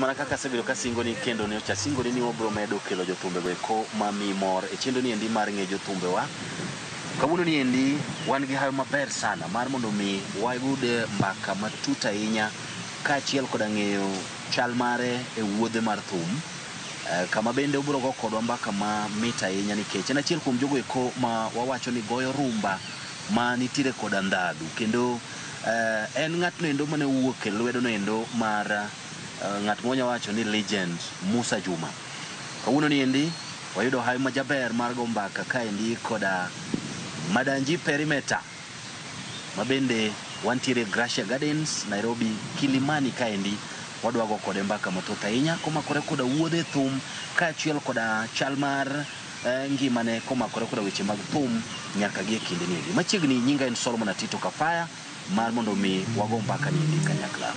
mana kaka asebedo kasingo ni kendo ne asingoni ni wabiro medo kelo jothumbe go eko mamiyi mor e chenro ni endi mar ng'e jothumbewa. Kawuono ni endi wan gi hawi maber sana mar mondo mi wayud mbaka matut ahinya kaachiel koda ng'eyo chal mare e wuodhe mar thum. Kama bende obiro go kodwa mbaka mamit ahinya nikech en achiel kuom jogo eko ma wawacho ni goyo rumba ma nitiere koda ndhadhu kendo en ng'atno endo mane owuok e lwedo no endo mar ng'at ma wanya wacho ni legend Musa Juma. Kawuono ni endi wayudo hawi majaber mar go mbaka kaendi koda Madanji Perimeter ma bende wantiere Gracia Gardens, Nairobi, Kilimani kaendi wadwa go kode mbaka mathoth ahinya komakore koda wuodhe thum kaachiel koda chal mar ngimane komakore koda weche mag thum nyaka gi e kinde ni endi. Machiegni nyinga en Solomon Atito Kafaya mar mondo mi wago mbaka ni endi kanyakla.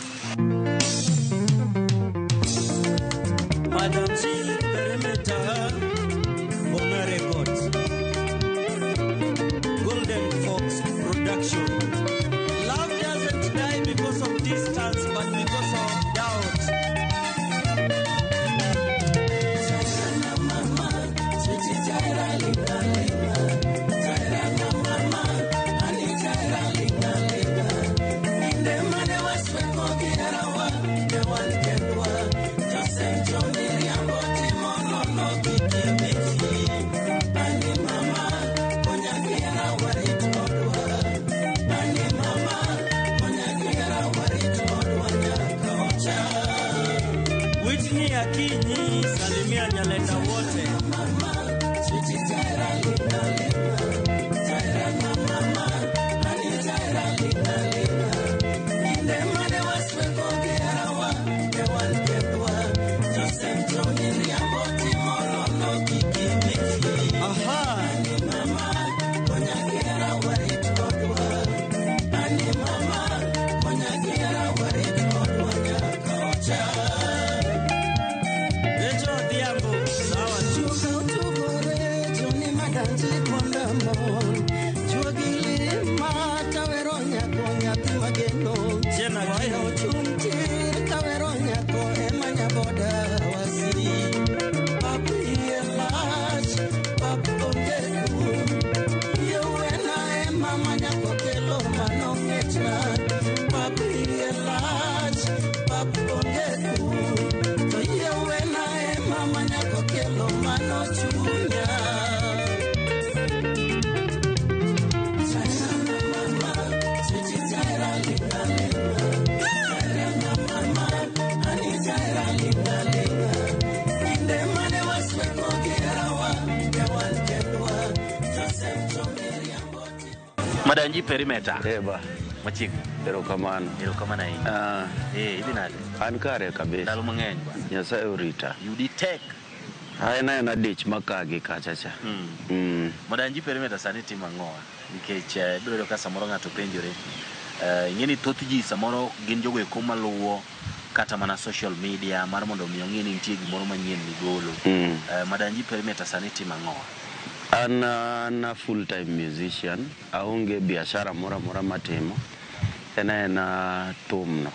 Madanji Perimeter, Bona Records, Golden Fox Production. Love doesn't die because of distance, but because of doubt. Whitney Akinyi, salimia Nyalenda wote. Aha. Recho Odhiambo, sawa tu. Jena Akinyi. Madanji Perimeter. Eba, Machiegni. erokamano. Erokamano ahinya. Ah, Idhi nade? An kare kabisa. Ndalo mang'eny bwana. Nyasaye orita. Yudi tek. An aena dich makagi kacha cha. Madanji Perimeter sani timo ang'owa? Nikech ibiro yudo ka samoro ng'ato penjore. Ing'e ni thoth ji samoro gin jogo eko maluwo kata mana social media mar mondo mi ong'e ni nitie gimoro manyien migolo. Madanji Perimeter sani timo ang'owa? An a full time musician. Aonge biashara moro amora matimo. En aena thumno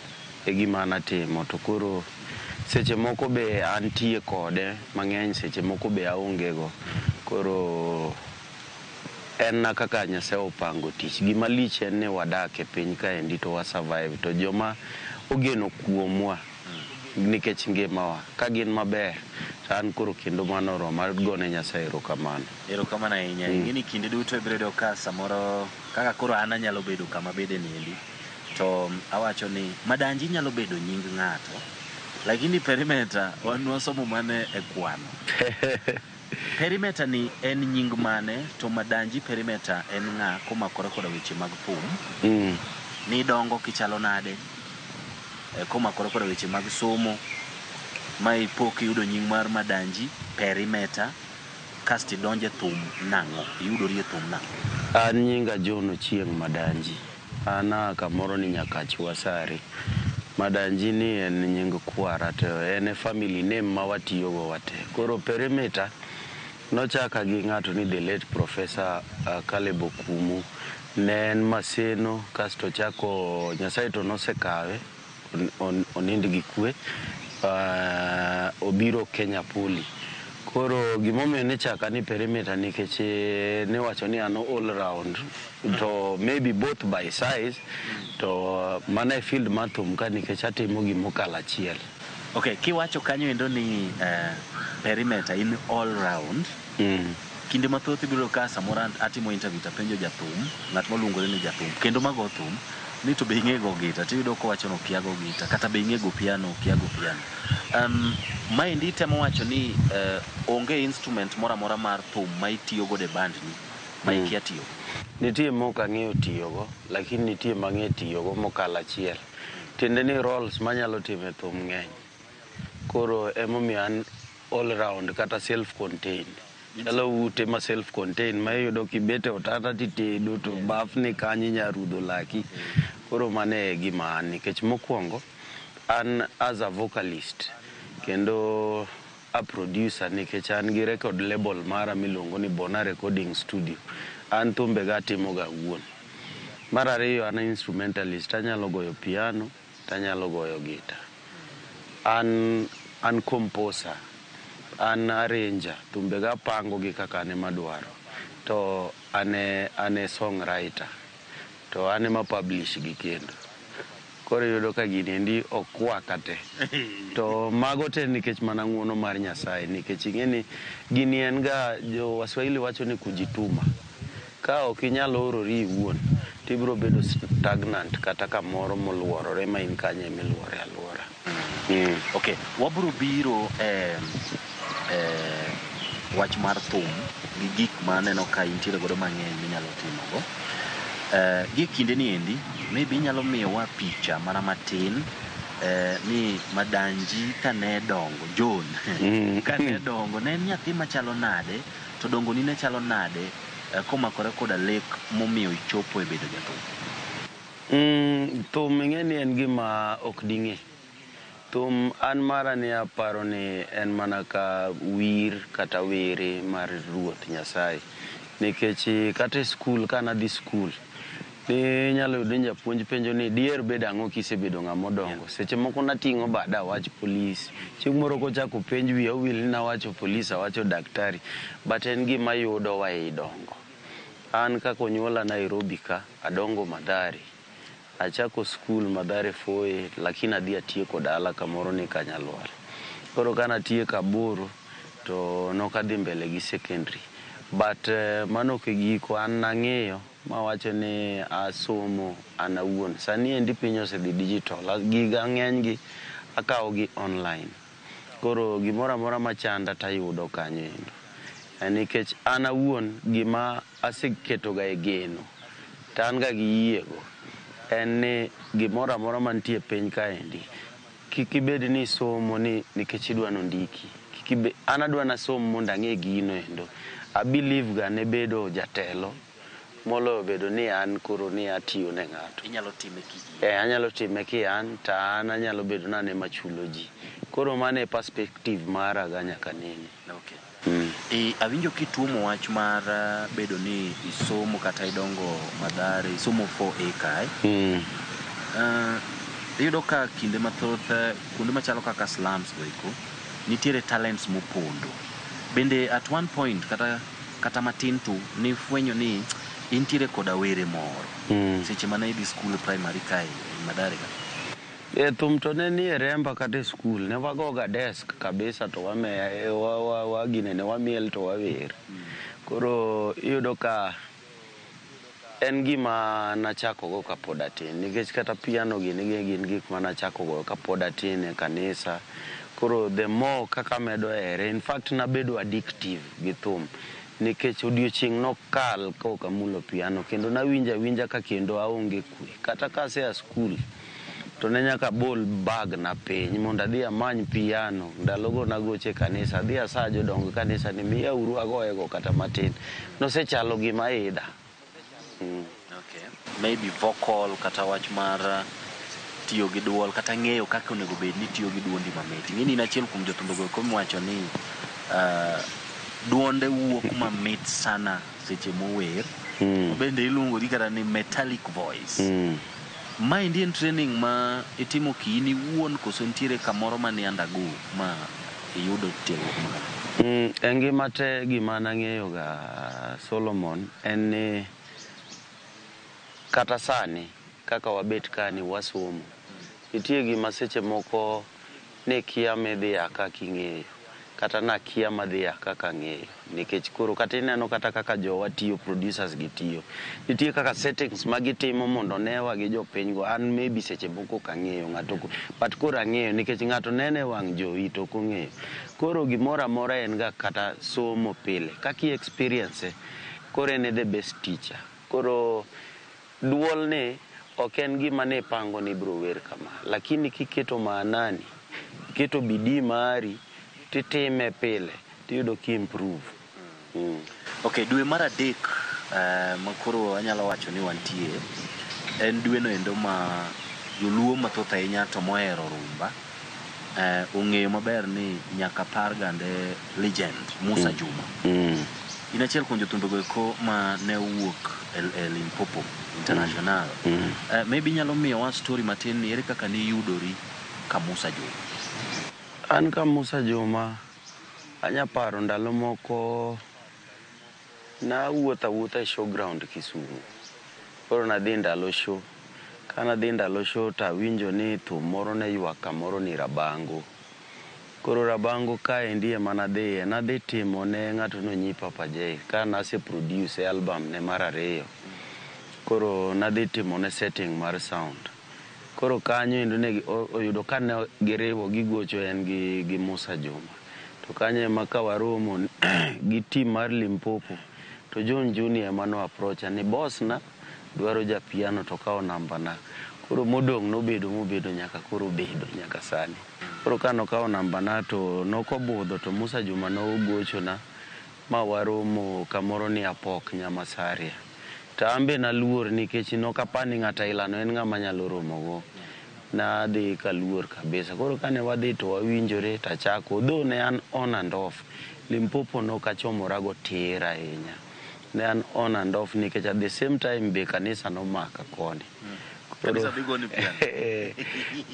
e gima an atimo to koro seche moko be antie kode mang'eny, seche moko be aonge go. Koro en na kaka Nyasaye opango tich. Gima lich en ni wadak e piny kaendi to wa survive to joma ogeno kuomwa nikech ngimawa ka gin maber to an koro kendo mano oromo agone Nyasaye erokamano. Erokamano ahinya. Ing'e ni kinde duto ibiro yudo ka samoro kaka koro an anyalo bedo kama bede niendi to awacho ni Madanji nyalo bedo nying ng'ato lakini Perimeter wan wasomo mane e kwano. Perimeter ni en nying mane to Madanji Perimeter en ng'a komakore koda weche mag thum? Nidongo kichalo nade? Komakore koda weche mag somo ma ipo kiyudo nying mar Madanji Perimeter kasto idonjo e thum nang'o? Iyudori e thum nang'o? An nyinga John Ochieng' Madanji. An aa kamoro ni Nyakach Wasare. Madanji ni en nying kwara to en e family name ma watiyogo wate. Koro Perimeter nochaka gi ng'ato ni the late Professor Caleb Okumu. Ne en Maseno kasto chako Nyasaye to nosekawe onind gi kwe. Obiro Kenya Poly. Koro gimomiyo ne chaka ni Perimeter nikech niwacho ni an all round to maybe both by size to mana e field mar thum ka nikech atimo gimokalo achiel. Okay, kiwacho kanyo endo ni Perimeter in all round. Kinde mathoth ibiro ka samoro atimo interview tapenjo jathum, ng'at maluongore ni jathum, kendo mago thum, ni to be ing'e go gita, tiyudo kowacho ni okia go gita, kata be ing'e go piano, okia go piano. Maendi temo wacho ni onge instrument moro amora mar thum ma itiyo godo e band ni ma ikia tiyo. Nitie mok ang'eyo tiyogo, lakini nitie mang'e tiyogo mokalo achiel. Tiende ni roles manyalo timo e thum ng'eny. Koro emomiyo an all round kata self contained. Chalo ute ma self contained ma iyudo kibet e otanda titedo to bafni kanyo inya rudho laki. Koro mano e gima an nikech mokwongo an as a vocalist kendo a producer nikech an gi record label mara miluongo ni Bona Recording Studio. An thumbega atimoga awuon. Mar ariyo an instrumentalist, anyalo goyo piano tanyalo goyo gita. An composer, an arranger, thumbega apango gi kaka an ema adwaro. To an e songwriter, to an ema publish gi kendo. Koro iyudo ka gini endi okwaka te. To mago te nikech mana ng'uono mar Nyasaye nikech ing'e ni gini en ga jo Waswahili wacho ni kujituma. Ka ok inyal orori iwuon, tibiro bedo stagnant kata kamoro moluorore ma in kanyo emiluore aluora. Okay, wabiro biro e wach mar thum gi gik ma aneno ka intiere godo mang'eny minyalo timogo. Gi e kinde ni endi, maybe inyalo miyowa picha mana matin ni Madanji kane dongo, John, kane dongo, ne en nyathi machalo nade, to dongoni ne chalo nade komakore koda lek momiyo ichopo e bedo jathum? Thum ing'e ni en gima ok ding'e. Thum an mara ni aparo ni en mana ka wir kata were mar Ruoth Nyasaye. Nikech kata e skul kanadhi skul, ni inyalo yudo ni japuonj penjo ni diher bedo ang'o kisebedo ng'ama odongo. Seche moko nating'o bada awach polis. Chieng' moro kochako penj wiya owil ni nawacho polis awacho daktari. But en gima yudowa ei dongo. An kaka onyuola Nairobi ka, adongo Mathare. Achako skul Mathare 4A, lakini adhi atieko dala kamoro ni Kanyalwal. Koro kanatieko aboro, to nokadhi mbele gi secondary. But mano ok e giko, an nang'iyo mawacho ni asomo an awuon. Sani endi piny osedhi digital, giga ng'eny gi akawo gi online. Koro gimoro amora machanda tayudo kanyo endo. Nikech an awuon gima aseketoga e geno, to an ga gi yiego, en ni gimoro amora mantie e piny kaendi, kik ibed ni isomo ni nikech idwa nondiki. An adwa nasom mondo ang'e gino endo. A believe ga ne bedo jatelo moloyo bedo ni an koro ni atiyo ne ng'ato. Inyalo time ki Anyalo time ki an, to an anyalo bedo ni an ema achulo ji. Koro mano e perspective mara ga nyaka nene. Okay. Awinjo kituomo wach mar bedo ni isomo kata idongo Mathare, isomo 4A kae. Iyudo ka kinde mathoth kuonde machalo kaka slums go eko, nitiere talents mopondo. Bende at one point kata matin tu nifwenyo ni intiere koda were moro. Seche mane idhi skul primary kae Mathare ka. E thum to ne nie remba kata e skul, ne wagoga desk kabisa to ginene wamiel to wawer. Koro iyudo ka en gima nachako go kapod atin, nikech kata piano gini gin gik manachako go kapod atin e kanisa. Koro the more kaka amedo here, in fact nabedo addictive gi thum. Nikech odiochieng' nokal ka ok amulo piano, kendo nawinjo awinja ka kendo aonge kwe. Kata ka asea skul, to ne nyaka abol bag na piny mondo adhi amany piano. Ndalogo nagocho e kanisa, adhi asa jodong kanisa ni miya uru agoyego kata matin. Nosechalo gima idha. Okay. Maybe vocal kata wach mar tiyo gi duol kata ng'eyo kaka onego bed ni tiyo gi duondi mamit. Ing'e ni in achiel kuom jothumbe go miwacho ni duonde wuok mamit sana seche mower. Bende iluongo ni kata ni metallic voice. Maendi en training ma itimo kiin iwuon koso nitiere kamoro mane undergo ma iyudo tiegruok ma kama? E ngima te gima nang'eyo ga Solomon en ni kata sani kaka wabet kani wasomo, nitie gima seche moko ne kia midhi a kaka ing'eyo kata nakia madhi a kaka ang'eyo nikech koro kata ineno kata kaka jowa tiyo, producers gi tiyo, nitie kaka settings ma gitimo mondo newa gi jopiny go. An maybe seche moko ok ang'eyo ng'ato, but koro ang'eyo nikech ng'ato nene e wang' jowi to ok ong'eyo. Koro gimoro amora en ga kata somo pile kaka i experience koro en e the best teacher. Koro duol ni ok en gima ne ipango ni ibiro wer kama, lakini kiketo maanani, iketo bidii mari titime pile tiyudo ki improve. Ok, dwe mar adek ma koro anyalo wacho ni wantie en dweno endo ma joluo mathoth ahinya to mohero rumba ong'eyo maber ni nyaka par gande legend Musa Juma. In achiel kuom jothumbe eko ma ne owuok e Limpopo International. Maybe inyalo miyowa story matin ni ere kaka niyudori ka Musa Juma? An ka Musa Juma anya paro ndalo moko nawuotho awuotha e showground Kisumu. Koro nadhi ndalo show. Kanadhi ndalo show tawinjo ni thum moro ne ywak kamoro ni Rabango. Koro Rabango kaendi ema nadhiye. Nadhi timo ne ng'ato nonyi Papa J ka nase produce album ne mar ariyo. Koro nadhi timo ne setting mar sound. Koro kanyo endo ne oyudo ka ne giriwo gigocho en gi Musa Juma. To kanyo ema ka waromo gi team mar Limpopo to John Junior ema no approacha ni boss na dwaro ja piano to kawo namba na. Koro modong' nobedo mobedo nyaka koro obedo nyaka sani. Koro ka nokawo namba na to nokobudho to Musa Juma nogochona ma waromo kamoro ni Apok Nyamasaria. To an be naluor nikech nokapar ni ng'at aila no en ng'ama anyalo romogo. Nadhi kaluor kabisa. Koro kane wadhi to wawinjore tachako, though ne an on and off, Limpopo nokachomorago tir ahinya. Ne an on and off nikech at the same time be kanisa nomaka koni. Kanisa dhi goni piano.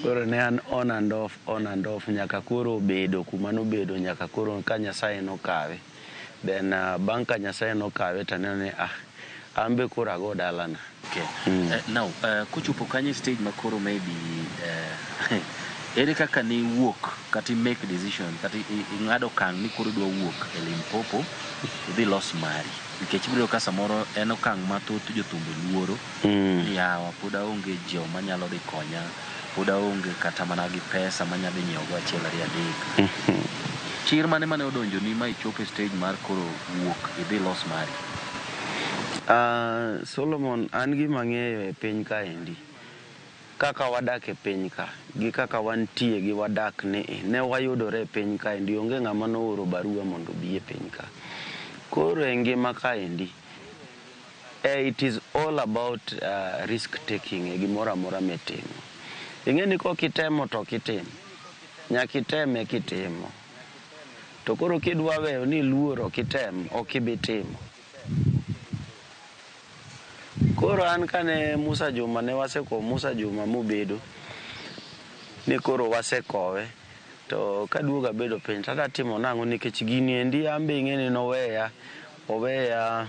Koro ne an on and off, on and off nyaka koro obedo kuma nobedo nyaka koro ka Nyasaye nokawe. Then bang' ka Nyasaye nokawe taneno ni an be koro ago dalana. Okay. Now, kochopo kanyo e stage ma koro maybe ere kaka ni wuok kata i make decision kata ing'ado okang' ni koro idwa wuok e Limpopo idhi los mari nikech ibiro ka samoro en okang' ma thoth jothumbe luoro ni yawa pod aonge joma nyalo dhi konya, pod aonge kata mana gi pesa manya dhi nyiewo go achiel ariyo adek. Chir mane mane odonjoni ma ichopo e stage mar koro wuok idhi los mari? Solomon, an gima ang'eyo e piny kaendi, kaka wadak e piny ka, gi kaka wantie gi wadak ni ne wayudore e piny kaendi, onge ng'ama nooro barua mondo obi e piny ka. Koro e ngima kaendi, it is all about risk taking e gimoro amora mitimo. Ing'e ni kok itemo to ok itim. Nyaka item eka itimo. To koro kidwa weyo ni iluor ok item, ok ibi timo. Koro an kane Musa Juma ne wasekowo Musa Juma mobedo ni koro wasekowe to kaduogo abedo piny tada timo nang'o nikech gini endi an be ing'e ni noweya oweya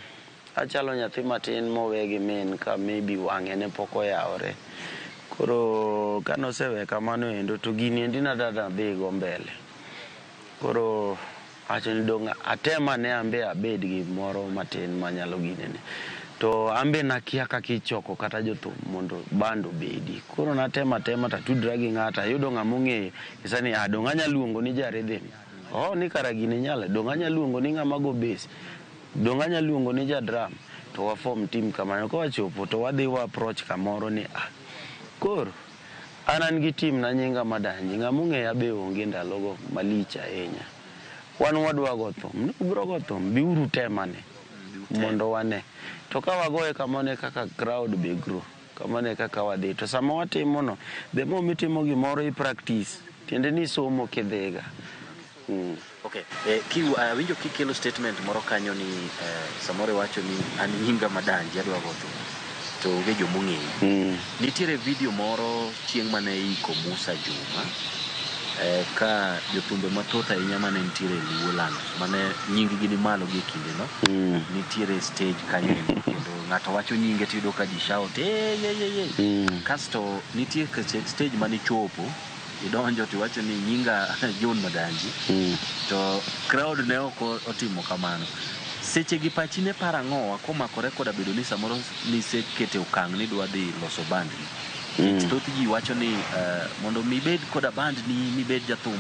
achalo nyathi matin mowe gi min ka maybe wang'e ne pok oyawore. Koro kanosewe kamano endo to gini endi nadada dhigo mbele. Koro awacho ni dong' atem ane an be abed gi moro matin manyalo ginene. To an be nakia kaka ichoko kata jothum mondo band obedi. Koro natemo atema tatudra gi ng'ato ayudo ng'ama ong'eyo nyisa ni dong' anya luongo ni ja rhythm. Oh ni kara gini nyale, dong' anya luongo ni ng'ama go bass. Dong' anya luongo ni ja drum. To wa form team kamano. Kawachopo to wadhi wa approach kamoro ni koro an gi team na nyinga Madanji, ng'ama ong'eya be onge ndalogo malich ahinya. Wan wadwa go thum, ne ubiro go thum, biuru temane mondo wane. To ka wagoye kamano e kaka crowd be grow, kamano e kaka wadhi. To sama watimo no, the more mitimo gimoro i practice, tiende ni somo kidhiga. Okay. Awinjo kikelo statement moro kanyo ni samoro iwacho ni an nyinga Madanji adwa go thum. To onge jomong'eyi. Nitiere video moro chieng' mane iko Musa Juma, ka jothumbe mathoth ahinya mane nitiere e Luoland mane nying gi ni malo gi e kindeno nitiere e stage kanyo endo, kendo ng'ato wacho nyinge tiyudo ka ji shout hey, hey, hey, hey. Kasto nitie stage mane ichopo idonjo tiwacho ni nyinga John Madanji to crowd ne ok otimo kamano. Seche gi pachi ne paro ang'owa komakore koda bedo ni samoro nisekete okang' ni idwa dhi loso band ni? Thoth ji wacho ni mondo mi ibed koda band ni mibed jathum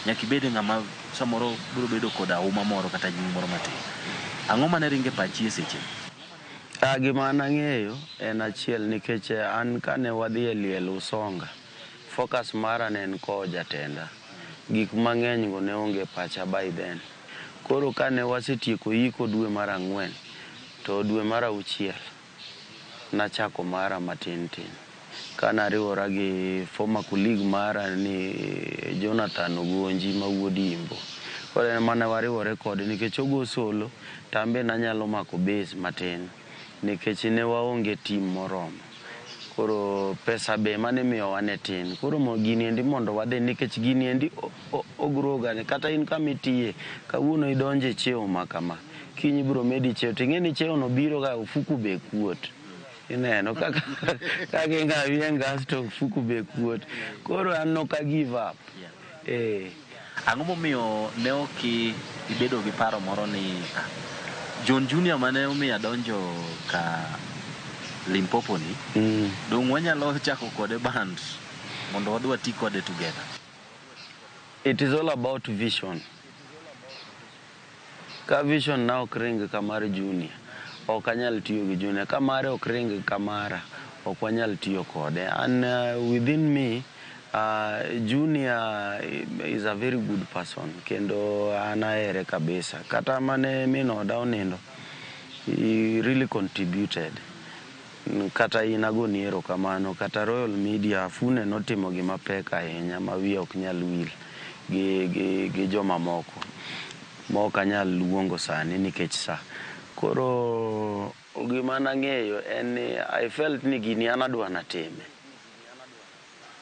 nyaka ibed ng'ama samoro biro bedo koda huma moro kata nying moro matin. Ang'o mane ringo e pachi e seche? Ah, gima an ang'eyo en achiel nikech an kane wadhi e liel Usonga, focus mara ne en kowo jatenda. Gik mang'eny go ne onge e pacha by then. Koro kane wasetieko iko dwe mar ang'wen, to dwe mar auchiel nachako mara matin tin. Kanariwora gi former colleague mara ni Jonathan Ogonji ma wuod Imbo. Koro en mane wariwore kode nikech ogo solo to an be nanyalo mako bass matin nikech ne waonge team moromo. Koro pesa be mane imiyowa ne tin. Koro gini endi mondo wadhi nikech gini endi o grow ga kata in kama itiye kawuono idonje cheo ma kama kiny ibiro medi cheo ting'e ni cheo no biro ga ofuku be kuot. Ineno kaka kaka ing'awi e ngas to ofuku be kuot. Koro an nok a give up. Eh. Ang'o momiyo ne ok ibedo gi paro moro ni ah, John Junior mane omiyo adonjo ka Limpopo ni dong' wanyalo chako kode band mondo wadhi wati kode together? It is all about vision. Ka vision na ok ring ka mar Junior, ok anyal tiyo gi Junior. Ka mare ok ring ka mara, ok wanyal tiyo kode. And within me, Junior is a very good person kendo an ahere kabisa. Kata mane min oda onindo, he really contributed. Kata in agoni erokamano, kata Royal Media Afune notimo gima pek ahinya ma wiya ok nyal wil gi jomamoko ma ok anyal luongo sani nikech sa. Koro gima nang'eyo en ni I felt ni gini an adwa natime.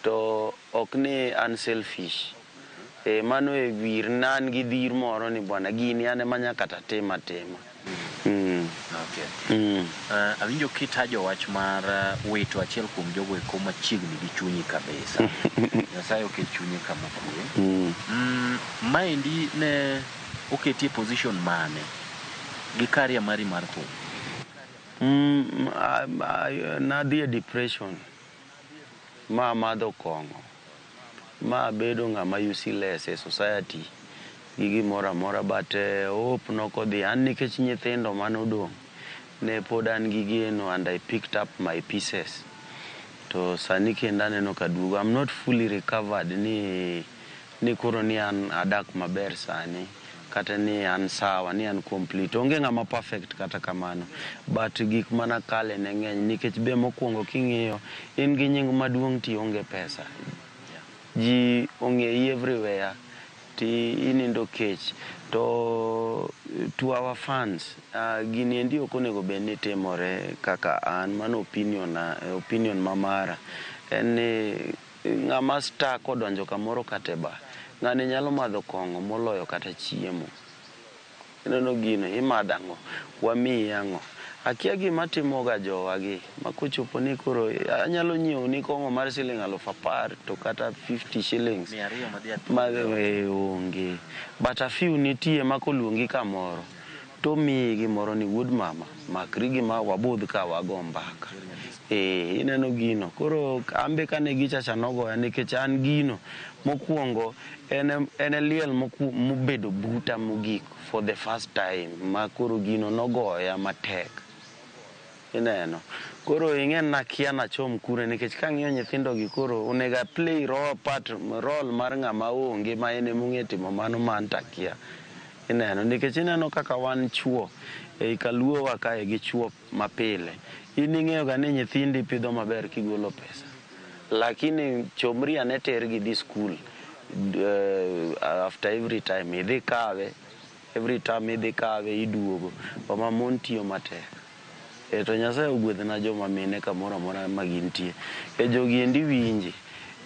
To ok ni an selfish. E, mano e wir ne an gi dhir moro ni bwana gini an ema nyaka tatim atima. Okay. Awinjo kitajo wach mar wito achiel kuom jogo eko machiegni gi chunyi kabisa. Nyasaye oket chunye kama okwe. Maendi ne oketi e position mane gi career mari mar thum? Nadhi e depression ma amadho kong'o ma abedo ng'ama useless e society gi gimoro amora but hope nokodhi an nikech nyithindo manodong' ne pod an gi geno and I picked up my pieces to sani kendo aneno ka duogo. I'm not fully recovered ni koro ni an adak maber sani kata ni an sawa ni an complete. Onge ng'ama perfect kata kamano but gik manakale ne ng'eny nikech be mokwongo king'iyo in gi nying maduong' tionge pesa. Ji ong'eyi everywhere ti inindo kech to our fans gini endi ok onego bed ni timore kaka an mano opinion na opinion ma mara en ni ng'ama star kodonjo kamoro kata e bar ng'ani nyalo madho kong'o moloyo kata chiemo. Ineno gino imadho ang'o wamiyi ang'o akia gima timoga jowagi ma kochopo ni koro anyalo nyiewo ni kong'o mar siling aluf apar to kata 50 shillings 200 madhi ma onge but a few nitie ma koluongi kamoro tomiyi gimoro ni wuod mama makri gi ma wabudh ka wago mbaka. Eh, ineno gino koro an be kane gicha cha nogoya nikech an gino mokwongo en e liel mobedo buta mogik for the first time ma koro gino nogoya matek. Ineno koro ing'e nakia nachom kure nikech kang'iyo nyithindo gi koro onego a play role, part, role mar ng'ama onge ma en emong'e timo mano ma an takia. Ineno nikech ineno kaka wan chuo ei kaluo wa kae gi chuo mapile in ing'eyo ga ni nyithindi pidho maber kigolo pesa lakini chomri ane tergi dhi school after every time idhi kawe every time idhi kawe iduogo oma mon tiyo matek. E to Nyasaye ogwedhna joma mine kamoro amora ma gintie. E jogi endi winji.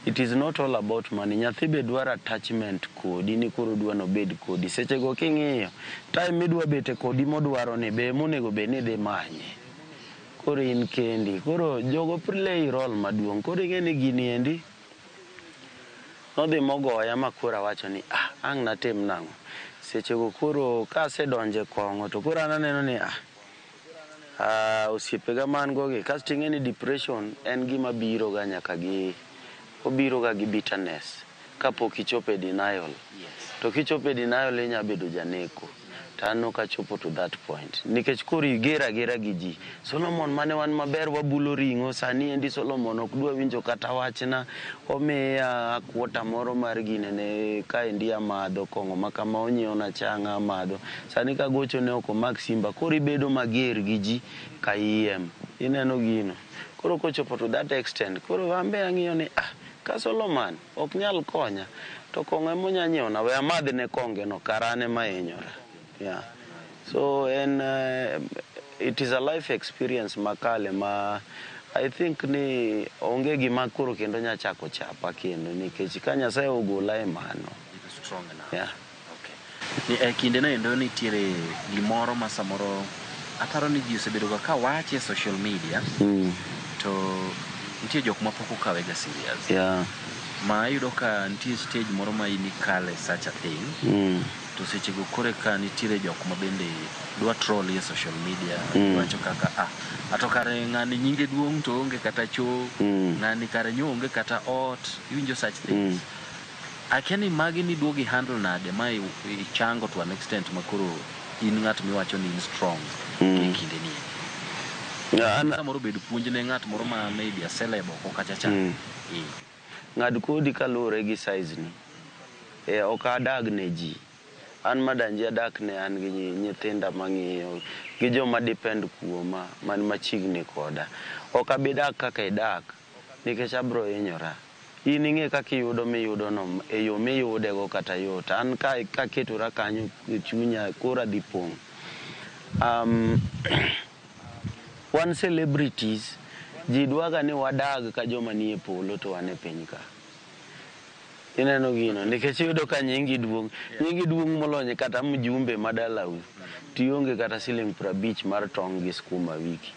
It is not all about money. Nyathi be dwaro attachment kodi ni koro odwa nobed kodi. Sechego king'iyo, time midwa bete kodi modwaro ni be emonego bed ni idhi manye. Koro in kendi. Koro jogo play role maduong'. Koro ing'e ni gini endi nodhi mogoya ma koro awacho ni ah, ang' natim nang'o. Sechego koro kasedonje kong'o to koro an aneno ni ah, osiepega ma an go gi kasto ing'e ni depression en gima biro ga nyaka gi obiro ga gi bitterness kapok ichopo e denial. To kichopo e denial inya bedo janeko. To an nok achopo to that point. Nikech koro iger agera gi ji. Solomon mane wan maber wabulo ring'o sani endi Solomon ok dwa winjo kata wachna. Omiya kwota moro mar ginene kaendi amadho kong'o ma kama onyiewna chang'a amadho. Sani kagochone ok omak simba. Koro ibedo mager gi ji kayiem. Ineno gino. Koro kochopo to that extent, koro an be ang'iyo ni ah, ka Solomon ok nyal konya, to kong'o ema onya nyiewna, we amadh ne konge no, kara an ema hinyora. Yeah. So en it is a life experience makale ma I think ni onge gima koro kendo nya chako chapa kendo nikech ka Nyasaye ogola e mano. Strong enough. Yeah. Okay. Ni, e kinde no endo nitiere gimoro ma samoro aparo ni ji osebedo ga ka wache e social media to nitie jok ma pok okawe ga serious. Ma iyudo ka nitie stage moro ma in ikale such a thing to sechego kore ka nitiere jok ma bende dwa troll e social media wacho kaka ah ato kare ng'ani nyinge duong' to onge kata cho ng'ani kare nyo onge kata ot iwinjo such things akia ni magi ni duogi handle nade ma ichango to an extent ma koro in ng'at miwacho ni in strong e kinde ni Yeah, an, samoro bed puonj ne ng'at moro ma maybe a celeb oko kacha cha Eh. ng'ad kodi kaluwore gi size ni. E, ok adag ne ji. An madanji adak ne an gi nyithinda mang'iyo, gi joma depend kuoma, man machiegni koda. Ok abi dak kaka idak, nikech abro hinyora. In ing'e kaka iyudo miyudo no, e yo miyudego kata yot. An ka kaketora kanyo e chunya kora dhi pong'. Wan celebrities, ji dwaga ni wadag ka joma nie polo to wan e piny ka. Ineno gino, nikech iyudo ka nyingi duong', nyingi duong' molony kata mjumbe ma dalau, tionge kata siling 50 mar tong' gi skuma wiki.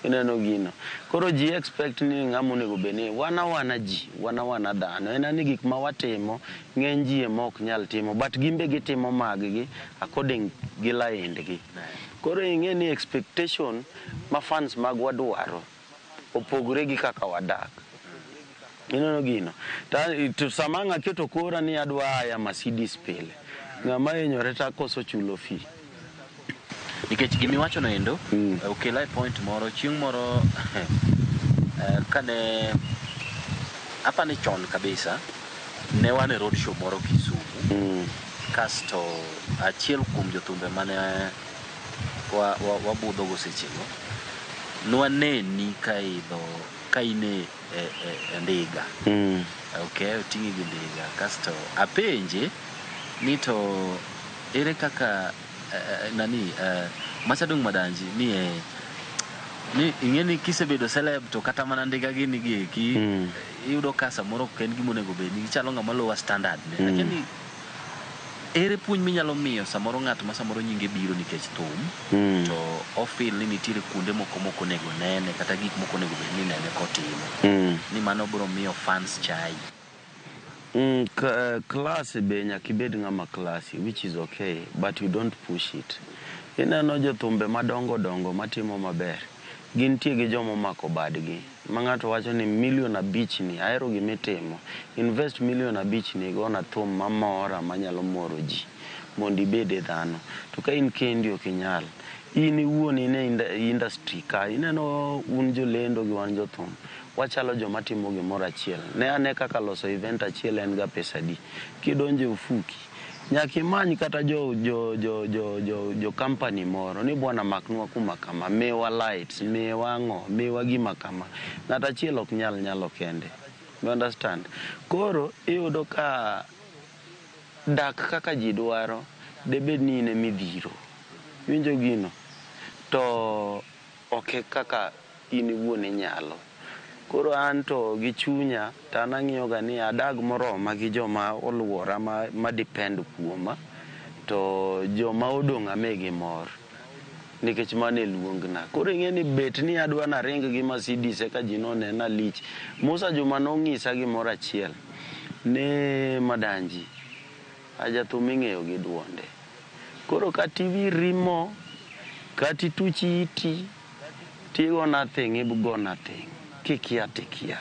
Ineno gino. Koro ji expect ni ng'ama onego bed ni wan awana ji, wan awana dhano. En ni gik ma watimo, ng'eny ji ema ok nyal timo, but gin be gitimo mag gi according gi laindgi. Koro ing'e ni expectation ma fans magwa dwaro opogore gi kaka wadak. Ineno gino. To sama ang' aketo kora ni adwa aya Mercedes pile, ng'ama hinyore takoso chulo fee. Nikech gimiwacho no endo okela e point moro chieng' moro kane apani chon kabisa ne wan e road show moro Kisumu kasto achiel kuom jothumbe mane wabudho go sechego nwaneni ka idho ka in e ndiga okay oting'i gi ndiga kasto apenje ni to ere kaka nani Macha Dung Madanji ni e ni ing'e ni kisebedo celeb to kata mana ndiga gini gi eki iyudo ka samoro ok en gima onego bed ni gichalo ng'ama lower standard ne lakini ere puonj minyalo miyo samoro ng'at ma samoro nyinge biro nikech thum to ofeel ni nitiere kuonde moko mok onego nene kata gik moko onego bed ni nene kotimo ni mano biro miyo fans chayi. Class be nyaka ibed ng'ama classy, which is okay, but you don't push it. Ineno jothumbe madongo dongo matimo maber, gintie gi joma omako badgi. Ma ng'ato wacho ni milion 5 ni, ahero gimitimo. Invest milion 5 ni igona thum mamora manyalo moro ji mondo ibed e dhano. To ka in kendi ok inyal. In iwuon in e industry ka, ineno un jolendo gi wan jothum. Wachalo joma timo gimoro achiel. Ne ane kaka loso event achiel en ga pesa adi. Kidonjo e ofuki, nyaka imany kata jo company moro ni bwana maknwa kuma kama, miwa lights, miwa ang'o, miwa gima kama. Ng'at achiel ok nyal nyalo kende. You understand? Koro iyudo ka dak kaka ji dwaro, debed ni in emidhiro. Iwinjo gino? To Ok e kaka in iwuon inyalo. Koro an to gi chunya to an ang'iyo ga ni adag moroma gi joma oluora ma depend kuoma to joma odong' amigi mor. Nikech mano e luongna. Koro ing'e ni bet ni adwa naring gi Mercedes eka ji nonena lich. Musa Juma nong'isa gimoro achiel ni Madanji, a jathum ing'eyo gi duonde. Koro kata iwirri mo, kata ituch iti, tigo nothing, igo nothing. Kikia tikia.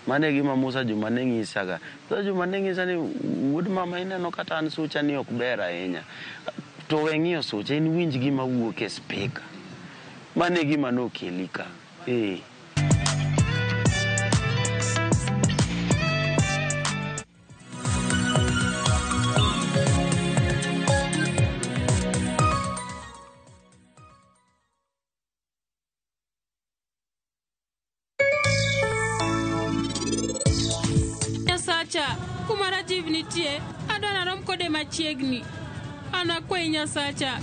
Mano e gima Musa Juma ne ng'isaga. Musa Juma ne ng'isa ni wuod mama ineno kata an sucha ni ok ber ahinya. To we ng'iyo sucha, in winj gima wuok e speaker. Mano e gima nokeli ka. Ee. Nyasacha, kuma Rajiv nitie, adwa narom kode machiegni. An akwayi Nyasacha.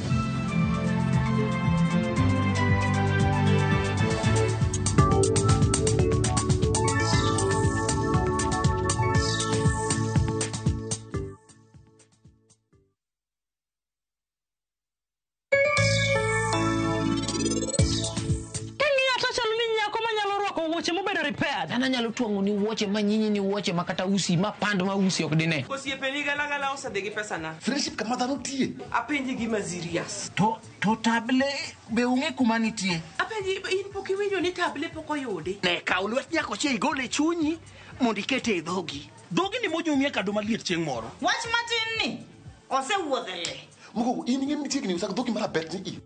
King'iya to chalo ni nyako manyalo rwako wuoche mobedo repaired. An anyalo twang'o ni wuoche ma nyinyi ni wuoche ma kata usi ma pand ma usi ok dine. Osiepeni galagala osedhi gi pesana. Friendship kama dhano tie. Apenji gima serious. To table be ung'e kuma nitie. Apenji in pok iwinjo ni table pok oyudi. Ne kaw lwet nyakoche igole e chunyi mondo ikete e dhogi. Dhogi ni mojumie kado maliet chieng' moro. Wach matin ni osewuodhe le. Mokwongo in ing'e ni chiegni usak dhogi marabet ni i.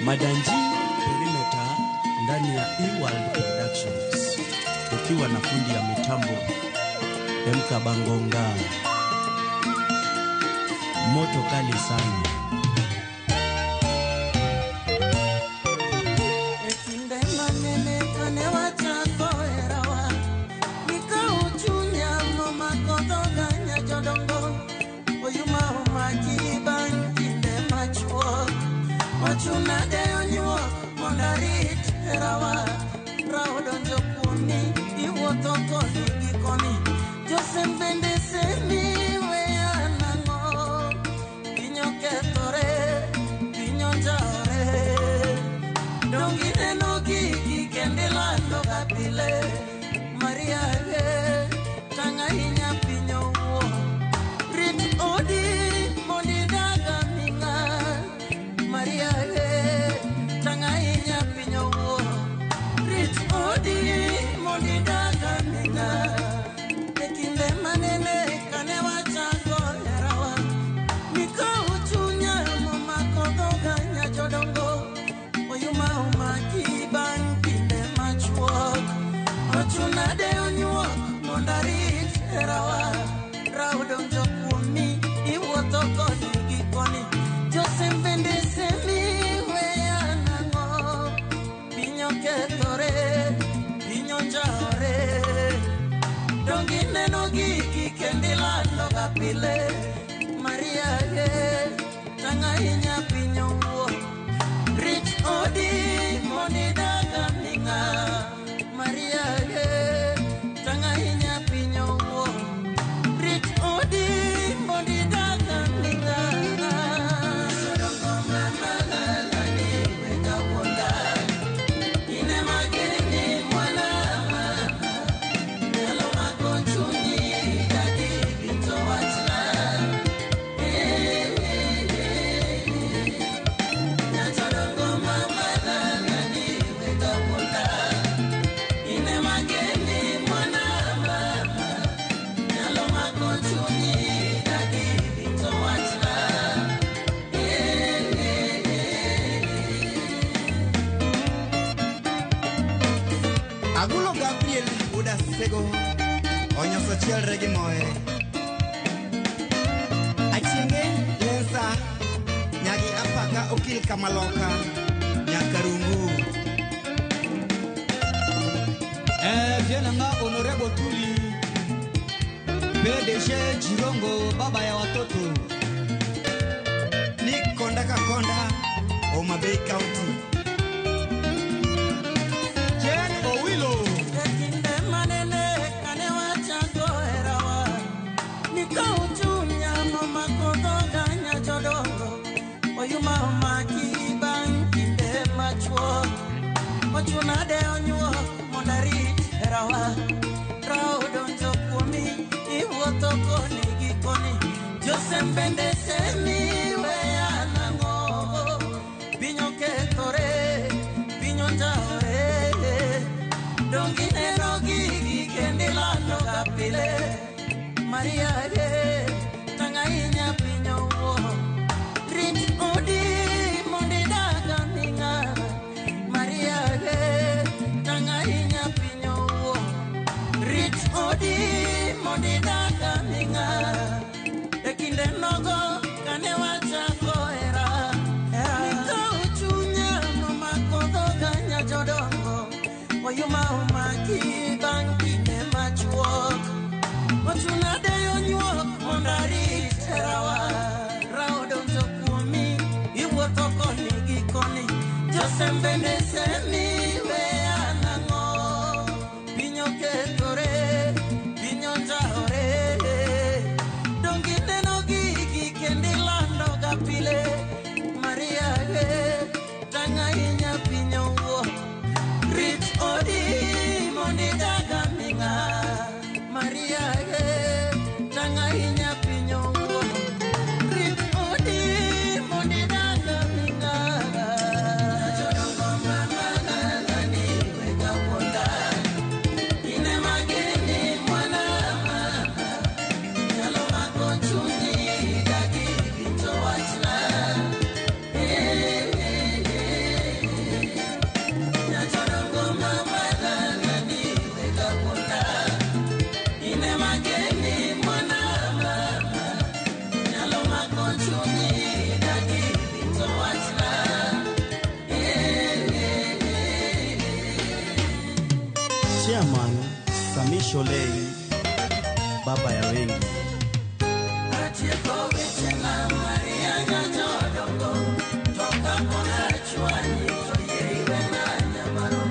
Madanji Perimeter ndani ya eWorld Productions ukiwa na fundi ya mitambo MK Bangonga, moto kali sana. E kinde manene kane wachako herawa, nikawo chunya momako dhoga nyajodongo, oyuma omaki bang' kinde machuok. Ochuna deyo nyuok mondo arit herawa, rawo donjo kuomi, iwuotho koni gi koni. Josem bende semi weya nang'o, piny okethore, piny onjawore. Donge ineno gigi kendo ilandoga pile, Maria e, tang' ahinya piny owuok. Rit odi mondo idag aming'a, Maria e, tang' ahinya piny owuok. Rit odi mondo idag aming'a. E kinde manene kane wachako herawa, nikawo chunya momako dhoga nyajodongo. Oyuma omaki bang' kinde machuok. Ochuna deyo nyuok mondo arit herawa. Rawo donjo kuomi, iwuotho koni gi koni. Josem bende semi weya nang'o. Piny okethore, piny onjawore. Donge ineno gigi kendo ilandoga pile. Maria e, tang' ahinya piny owuok. Rit odi mondo idag aming'a. Maria e, tang' ahinya piny owuok. Rit odi mondo idag aming'a. Jodongo mama lalani wega wuonda. In ema geni mwana mama. Nyalo mako chunyi dadi to wachna. Eh, eh, eh, eh. Nyachadongo mama lalani wega wuonda. In ema geni mwana mama. Nyalo mako chunyi dadi to wachna. Eh, eh, eh, eh. Agulo Gabriel Udasego. Onyoso chielre gi moe. Achienge Lensa Nyagi apaka okil kamaloka Nyakarungu. Viens nanga Honoré Botuli, PDG Jirongo, baba ya watoto. Nick Konda Kakonda, Homa Bay County. Jen Owilo. E kinde manene kane wachako herawa, nikawo chunya momako dhoga nyajodongo, oyuma omaki bang' kinde machuok, ochuna dewo nyuok mondo arit herawa. Raha odonjo kuomi, iwuotho koni gi koni, josem bende semi weya nang'o, piny okethore, piny onjawore. Donge ineno gigi kendo ilando ga pile, Maria ye, tang' ahinya piny owuok. Rit odi mondo idag aming'a, Maria ye, tang' ahinya piny owuok. Rit odi mondo idag aming'a. E kinde nogo kane wachako hera, nikawo chunya momako dhoga nyajodongo, oyuma omaki bang' kinde machuok. Ochuna deyo nyuok mondo arit herawa. Raha odonjo kuomi, iwuotho koni gi koni, josem bende semi weya nang'o. Piny okethore, piny onjawore. Donge ineno gigi kendo ilando ga pile, Maria ye, tang' ahinya piny owuok. Rit odi mondo idag aming'a, Maria ye, tang' ahinya piny owuok. Rit odi mondo idag aming'a. Jodongo mama nani wega wuonda, in ema geni mwana mama, nyalo mako chunyi dagi winjo wachna. Eh, eh, eh. Nyajodongo mama nani wega wuonda, in ema geni mwana mama, nyalo mako chunyi dagi winjo wachna. Eh, eh, eh. Chairman Sami Sholei, baba ya wengi. Atieko wechena Maria nyajodongo, to kapona chwanyi to yie iwena nyamaro.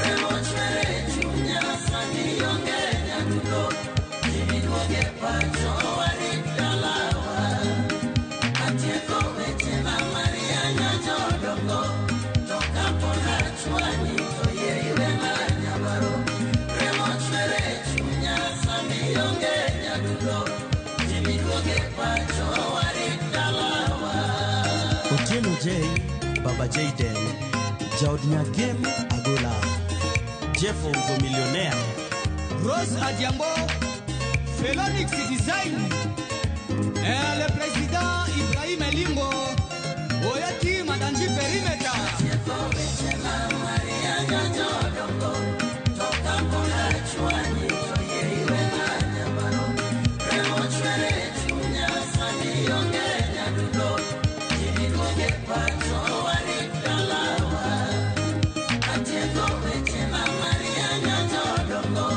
Remo chwer e chunya sani onge nyadundo, Jimmy duoge pacho warit dalawa. Atieko wechena Maria nyajodongo, to kapona chwanyi to yie iwena nyamaro. Remo chwer e chunya sani onge nyadundo, Jimmy duoge pacho warit dalawa. Otieno J, Baba Jaden, Jaod Nyagem Agola, Jeffo the Millionaire, Rose Adiambo, Felonix Design. Le président Ibrahim Elingo, Oyaki Madanji Perimeter. Atieko wechena Maria nyajodongo, to kapona chwanyi to yie iwena nyamaro. Remo chwer e chunya sani onge nyadundo, Jimmy duoge pacho warit dalawa. Atieko wechena Maria nyajodongo,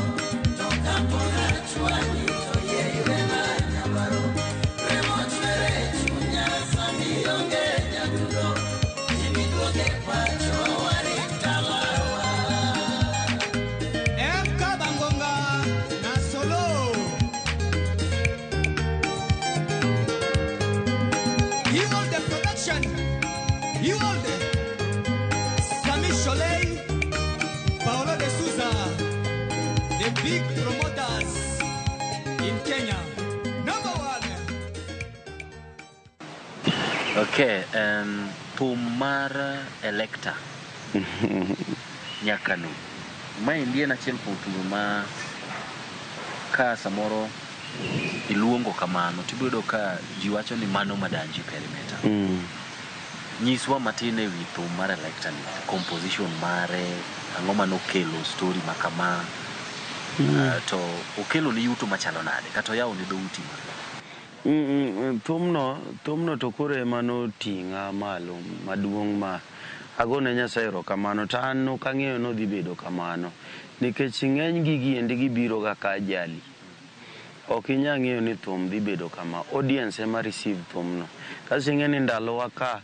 to kapona chwanyi to yie iwena nyamaro. Remo chwer e chunya sani onge nyadundo, Jimmy duoge pacho warit dalawa. MK Bangonga na Solo. Ewald Production. Ewald. Sami Sholei, Paolo de Souza, the big promoters in Kenya. Number one. Okay, thum mar Electa Nyakano. Maendi en achiel kuom thumbe ma ka samoro iluongo kamano tibiro yudo ka ji wacho ni mano Madanji Perimeter. Nyiswa matin ewi thum mar Electa ni, composition mare, ang'o manokelo story ma kama. To okelo ni yuto machalo nade kata oyawo ni dhouti ma? Thumno to koro ema noting'a malo maduong' ma agone Nyasaye erokamano to an nok ang'eyo nodhi bedo kamano nikech ng'eny gigi endi gibiro ga ka ajali. Ok inyal ng'eyo ni thum dhi bedo kama. Audience ema receive thumno. Kasto ing'e ni ndalowa ka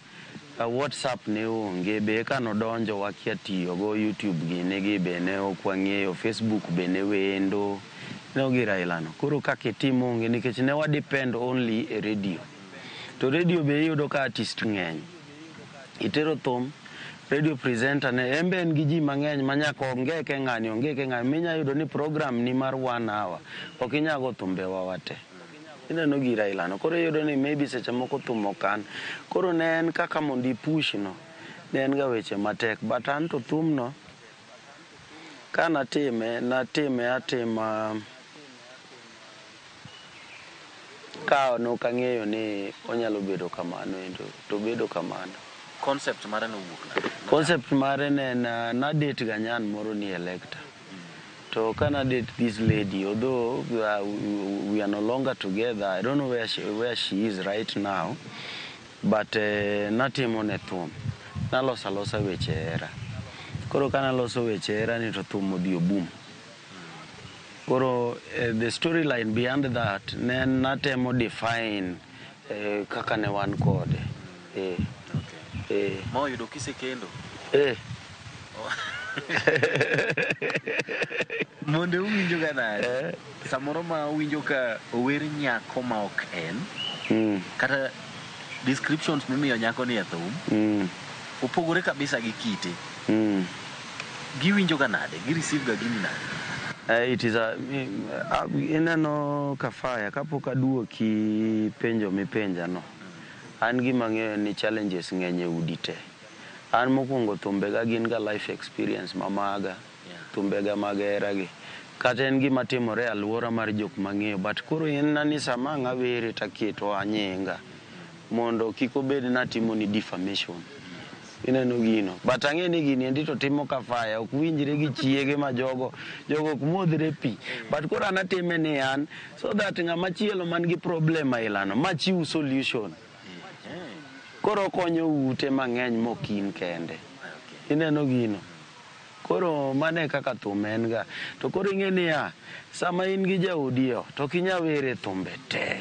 WhatsApp ne onge be eka nodonjo wakia tiyogo, YouTube gini gi be ne ok wang'eyo, Facebook be ne wendo. Ne gir aila no. Koro kaka itim onge nikech ne wa depend only e radio. To radio be iyudo ka artist ng'eny. Itero thum, radio presenter ne en be en gi ji mang'eny ma nyaka ongeke ng'ani ongeke ng'ani minya yudo ni program ni mar 1 hour ok inyal go thumbewa wate. Ineno gir aila no. Koro iyudo ni maybe seche moko thum okan. Koro ne en kaka mondo i push no, ne en ga weche matek. But an to thumno, ka natime, natime atima ka nok ang'eyo ni onyalo bedo kamano endo to obedo kamano. Concept mare nowuok nade? Concept mare ne en na date ga nyan moro ni Electa. To ka na date this lady, although we are no longer together, I don't know where she is right now, but natimo ne thum. Naloso alosa weche hera. Koro ka naloso weche hera ni to thum odhi oboom. Koro the storyline behind that ne en natemo define kaka ne wan kode. Ma oyudo kisekendo? Eh. Monde uwinjo ga nade? Samoro ma uwinjo ka ower nyako ma ok en, kata descriptions mimiyo nyako ni e thum, opogore kabisa gi kite. Giwinjo ga nade? Gi receive ga gini nade? It is a, ineno Kafaya kapok aduoki penjo mipenja no. An gima ang'eyo ni challenges ng'eny e udi te. An mokwongo thumbega gin ga life experience ma maga, thumbega mag hera gi. Kata en gima timore e alwora mar jok mang'eyo, but koro en na ni sama ang' awere taketo anyinga mondo kik obed ni atimo ni defamation. Ineno gino. But ang'e ni gini endi to timo Kafaya, ok winjre gi chiege ma jogo, jogo ok modhre pi. But koro an atime ni an, so that ng'ama chielo man gi problem aila no, ma chiw solution. Koro okonyo ute mang'eny mok in kende. Ineno gino. Koro mano e kaka thum en ga. To koro ing'e niya, sama in gi jaodi e ot, ok inyal were thumbe te.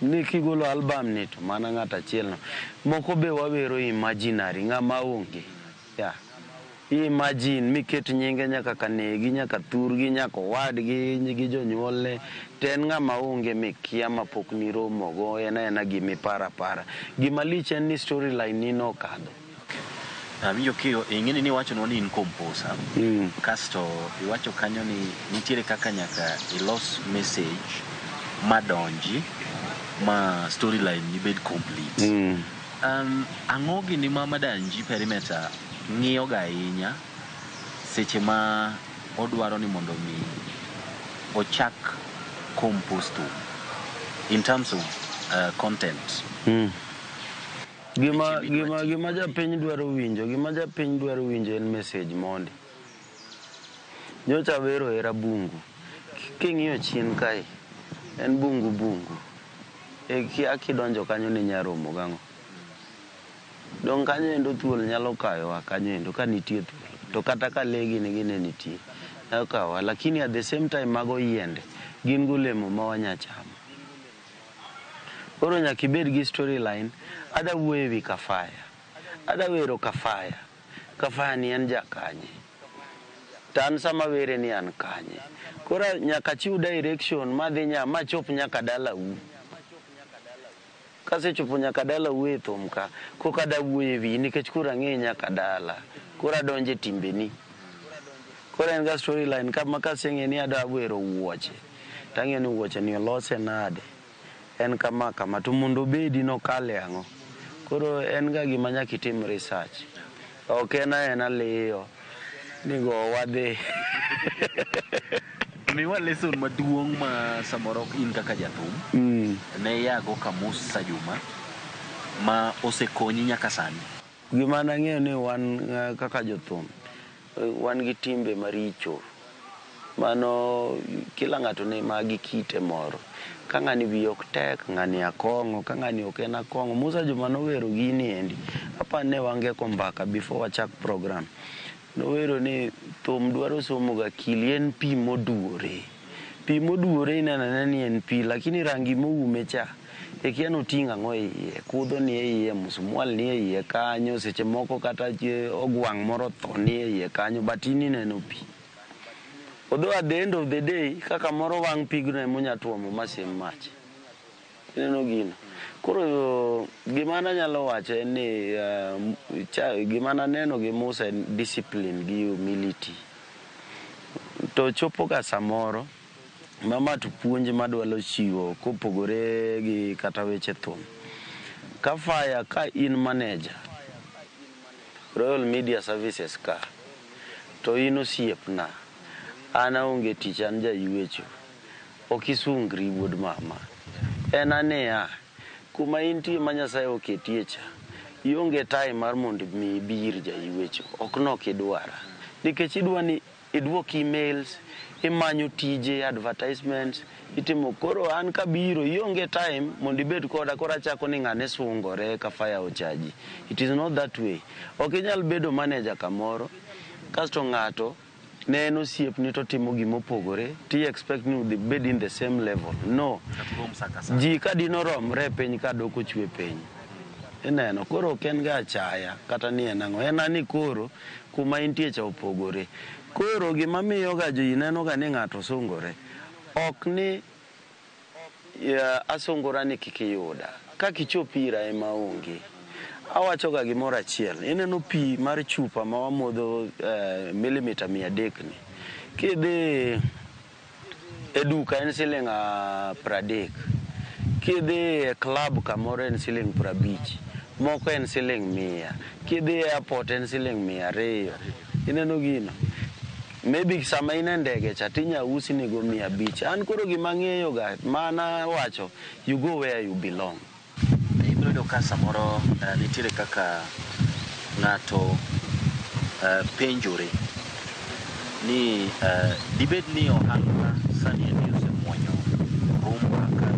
Ni kigolo album ni to mana ng'ato achiel no. Moko be wawero imaginary, ng'ama onge. Yeah. Imagine miket nyinge nyaka kanegi, nyaka thurgi, nyaka owadgi, gi jonyuolne. To en ng'ama onge mikia mapok niromogo, en aena gimiparo apara. Gima lich en ni storyline ni nokadho. Awinjo kiyo ing'eni ni iwachonwa ni in composer. Kasto iwacho kanyo ni nitiere kaka nyaka ilos message madonji ma storyline ni bed complete. Ang'o gini ma Madanji Perimeter ng'iyo ga ahinya seche ma odwaro ni mondo mi ochak compose thum in terms of content? Gima japiny dwaro winjo, gima japiny dwaro winjo en message mondi. Nyocha awero hera bungu. King'iyo chien kae, en bungu bungu. E kia kidonjo kanyo ni nyaromo gang'o. Dong kanyo endo thuol nyalo kayowa kanyo endo ka nitie thuol. To kata ka lee gini gi ne nitie, nyalo kayowa. Lakini at the same time mago yiende, gin golemo ma wanya chamo. Koro nyaka ibed gi storyline, adwa wuoyo ewi Kafaya. Adwa wero Kafaya. Kafaya ni en jakanye. To an sama were ni an kanye. Koro nyaka achiw direction madhi nya machop nyaka dalau. Kasechopo nyaka dalau e thum ka, koka adwa wuoyo e wiyi nikech koro ang'eyi nyaka dala. Koro adonjo e timbeni. Koro en ga storyline kama kaseng'e ni adwa wero wuoche, tang'eyo ni wuoche ni olose nade. En kama kama to mondo obedi nokale ang'o. Koro en ga gima nyaka itim research. Ok en aena liyo ni go wadhi. Miwa lesson maduong' ma samoro in kaka jathum ne iyago ka Musa Juma ma osekonyi nyaka sani. Gima nang'eyo ni wan kaka jothum, wan gi timbe maricho. Mano kila ng'ato ni magi kite moro. Ka ng'ani wiye ok tek, ng'ani akong'o, ka ng'ani ok en akong'o. Musa Juma nowero gini endi. Apa ne wangeko mbaka before wachak program. Nowero ni thum dwaro somo ga akili en pi moduore. Pi moduore ineno anena ni en pi, lakini rangi moume cha ikia ni oting'o ang'o e iye. Kudho ni e iye, musmwal ni e iye kanyo, seche moko kata ogwang' moro otho ni e iye kanyo, but in ineno pi. Although at the end of the day, kaka moro wang' pigno ema onya tuomo masim mach. Ineno gino. Koro gima nanyalo wacho en ni gima naneno gi Musa en discipline gi humility. To chopo ga samoro ma ma to puonj madwalo chiwo kopogore gi kata weche thum. Ka fire ka in manager Royal Media Services ka to in osiepna an aonge tich an jaywecho ok isungri wuod mama. En aniya kuma intie ma Nyasaye oketie cha ionge time mar mondo mi ibi ir jaywecho ok nok idwara nikech idwa ni iduok emails imanyo tije advertisements itimo koro an kabiro ionge time mondo ibed koda koro achako ni ng'ane sungore ka fire ochaji. It is not that way. Ok inyal bedo manager kamoro kasto ng'ato ne en osiepni to timo gimopogore ti expect ni udhi bed in the same level. No. Ji ka dino romre e piny ka dok ochwe piny. Ineno koro ok en ga achaya kata ni en ang'o en ani koro kuma intie cha opogore. Koro gima miyo ga ji neno ga ni ng'ato sungore ok ni asungora ni kik iyuda. Kaka ichop ira ema onge. Awacho ga gimoro achiel, ineno pi mar chupa ma wamodho milimita 300 ni. Kidhi e duka en siling 30. Kidhi e club kamoro en siling 50. Moko en siling 100. Kidhi e airport en siling 200. Ineno gino? Maybe sama in e ndege cha tinya usi nigo 500. An koro gima ang'eyo ga mana wacho you go where you belong. Ibiro yudo ka samoro nitiere kaka ng'ato penjore ni dibed ni ohangla sani endi osemuonyo rumba kata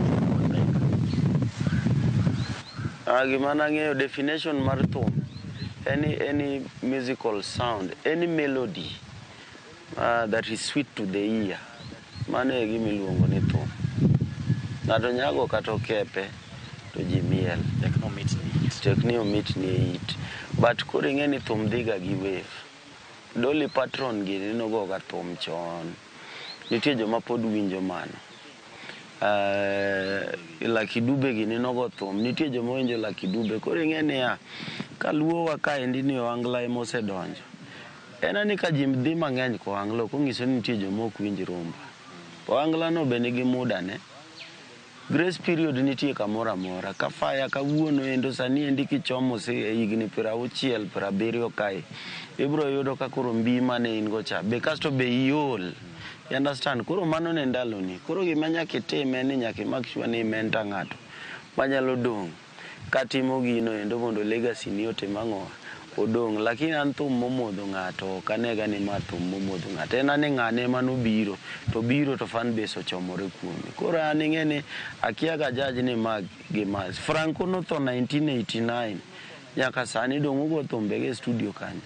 kod. Gima nang'eyo definition mar thum any musical sound, any melody that is sweet to the ear. Mano e gima iluongo ni thum. Ng'ato nyago kata okepe to ji miel. Tek ni omit ni e it. But koro ing'e ni thum dhiga gi wave. Dolly Parton gini nogoga thum chon. Nitie joma pod winjo mano. Lucky Dube gini nogo thum. Nitie joma winjo Lucky Dube. Koro ing'e niya, kaluowa kaendi ni ohangla ema osedonjo. En ani ka ji dhi mang'eny ko ohangla ok onyiso ni nitie joma ok winj rumba. Ohangla no be nigi muda ne. Grace period nitie kamoro amora. Ka fire kawuono endo sani endi kichomo higni 60, 70 kae, ibiro yudo ka koro mbi mane in go cha be kasto be iol. You understand? Koro mano ne ndaloni. Koro gima nyaka itim en ni nyaka i make sure ni i mentor ng'ato manyalo dong' katimo gino endo mondo legacy ni otim ang'o odong'. Lakini an thum momodho ng'ato ok anega ni ma thum momodho ng'ato. En ani ng'ane ema nobiro to biro to fan base ochomore kuome. Koro an ing'e ni akia ga judge ni ma gi ma. Franco notho 1989 nyaka sani dong' ogo thumbege e studio kanyo.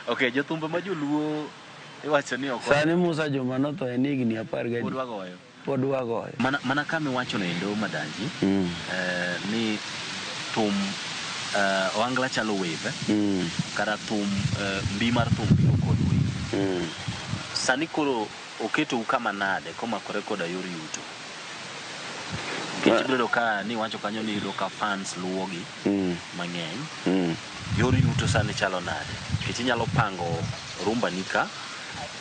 Okay, jothumbe ma joluo iwacho ni ok Sani Musa Juma notho en higni 10 pod wagoyo. Pod wagoyo. Mana kama iwacho no endo Madanji, ni thum ohangla chalo wave, kata thum mbi mar thum biro kod wave. Sani koro oketou kama nade komakore koda yor yuto? Nikech ibiro yudo ka ni iwacho kanyo ni iyudo ka fans luwogi mang'eny. Yor yuto sani chalo nade? Nikech inyalo pango rumba ni ka,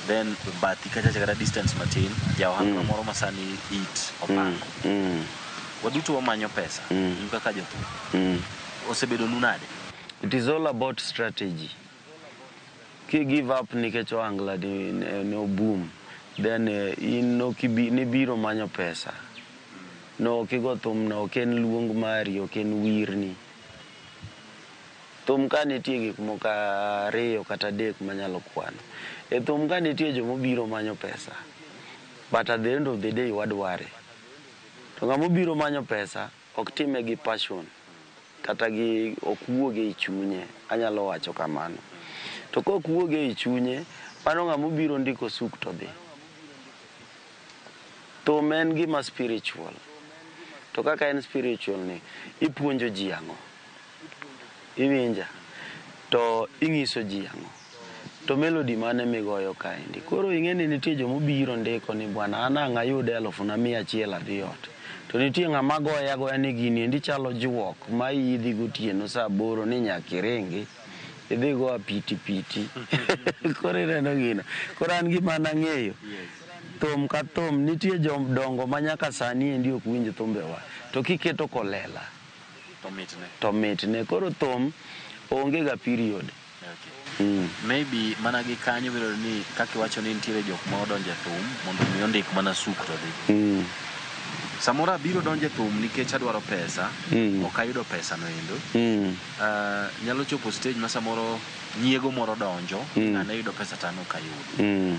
then bathi kacha kata distance matin, ja ohangla moro ma sani hit opango. Waduto wamanyo pesa, un kaka jothum. Osebedo nu nade? It is all about strategy. Ki give up nikech ohangla ni oboom, then in nibiro manyo pesa. No ok igo thum no ok en luong mari, ok en wirni. Thum ka nitie gik moko ariyo kata adek manyalo kwano. E thum ka nitie jomobiro manyo pesa. But at the end of the day wadware. To ng'ama obiro manyo pesa ok time gi passion kata gi ok wuog ei chunye, anyalo wacho kamano. To kok wuog ei chunye, mano ng'ama obiro ndiko suk to dhi. Thum en gima spiritual. To kaka en spiritual ni, ipuonjo ji ang'o? Iwinja? To ing'iso ji ang'o? To melody mane migoyo kaendi? Koro ing'e ni nitie jomobiro ndiko ni bwana an ang' ayud elufu na mia achiel adhi ot. To nitie ng'ama goye agoya ni gini endi chalo juok ma idhi gotieno saa aboro ni nyaka iringi. Idhi go apiti piti. Koro ineno gino. Koro an gima nang'eyo. Thum ka thum nitie jodongo ma nyaka sani endi ok winj thumbewa. To kiketo kolela To mitne. to mitne. Koro thum onge ga period. Okay. Maybe mana gi kanyo biro yudo ni kaka iwacho ni nitiere jok ma odonjo e thum mondo mi ondik mana suk to dhi. Samoro abiro donjo e thum nikech adwaro pesa, ok ayudo pesa no endo. Nyalo chopo stage ma samoro nyiego moro donjo, ng'ane yudo pesa to an ok ayudo.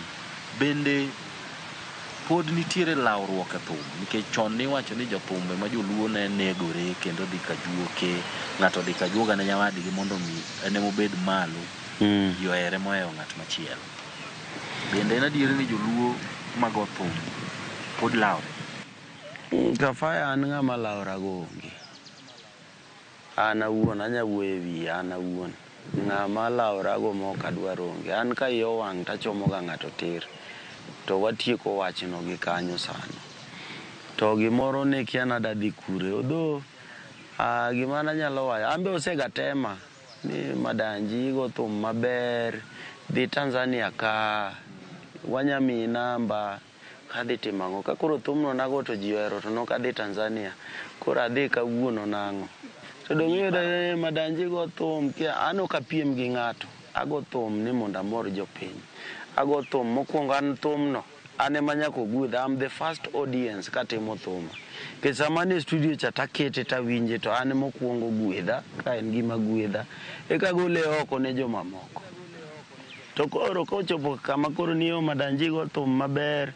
Bende pod nitiere lawruok e thum nikech chon niwacho ni jothumbe ma joluo ne negore kendo dhi ka juoke, ng'ato dhi ka juoga ne nyawadgi mondo mi en ema obed malo, ji ohere mohewo ng'at machielo. Bende en adier ni joluo mago thum pod lawre? Kafaya an ng'ama lawra go onge. An awuon anya wuoyo e wiya an awuon. Ng'ama lawra go mok adwar onge. An ka iya owang' tachomo ga ng'ato tir. To watieko wachno gi kanyo sano. To gimoro ne kia nadadhi kure. Although gima nanyalo wacho, an be osega tema ni Madanji igo thum maber, dhi Tanzania ka, wanya miyi namba, kadhi timo ang'o. Ka koro thumno nago to ji ohero to nok adhi Tanzania. Koro adhi kawuono nang'o. To dong' iyudo ni Madanji go thum, kia an ok apiem gi ng'ato. Ago thum ni mondo amor jopiny. Ago thum mokwongo an thumno, an ema nyaka ogwedha. I'm the first audience katimo thuma. Nikech sama an e studio cha takete tawinje to an ema okuongo gwedha, ka en gima gwedha. Eka agole oko ne jomamoko. To koro kochopo kama koro ni yo Madanji go thum maber,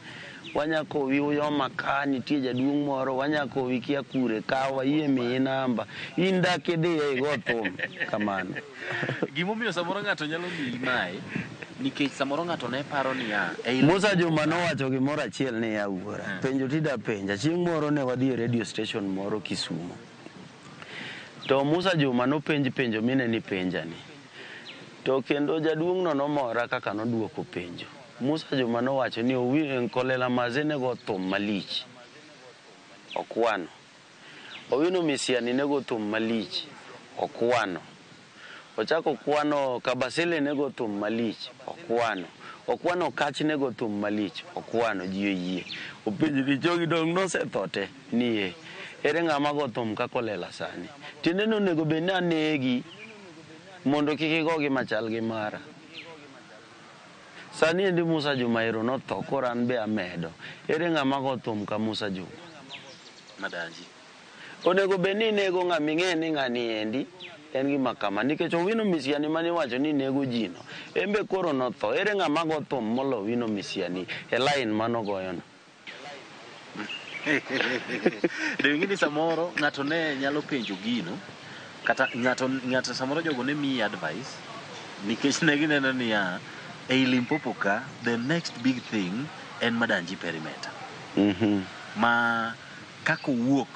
wanya kowi Uyoma ka nitie jaduong' moro, wanya kowi kia kure ka, wayie miyi namba. In dak idhiye igo thum kamano. Gimomiyo samoro ng'ato nyalo miyi mae, nikech samoro ng'ato ne paro niya, ei Musa Juma nowacho gimoro achiel niya wuora. Penjo tida penja. Chieng' moro ne wadhi e radio station moro Kisumo. To Musa Juma nopenj penjo mine ni penja ni. To kendo jaduong' no nomora kaka noduoko penjo. Musa Juma nowacho ni Kolela Maze ne go thum malich. Okwano. Owino Misiani ne go thum malich. Okwano. Ochako kwano Kabasele ne go thum malich. Okwano. Okwano Kach ne go thum malich. Okwano ji oyie. Openjo ni jogi dong' nosetho te ni e. Ere ng'ama go thum ka Kolela sani? Tiende ni onego bed ni anegi mondo kik igogi machal gi mara. Sani endi Musa Juma ero notho koro an be amedo. Ere ng'ama go thum ka Musa Juma? Madanji. Onego bed ni inego ng'ama ing'e ni ng'ani endi en gima kama nikech Owino Misiani mane iwacho ni nego ji no en be koro notho. Ere ng'ama go thum molo Owino Misiani e line manogoyono? De ing'e ni samoro ng'ato ne nyalo penjo gino kata ng'ato samoro jogo ne miyi advice nikech ne gineno niya ei Limpopo ka the next big thing en Madanji Perimeter. Ma kaka owuok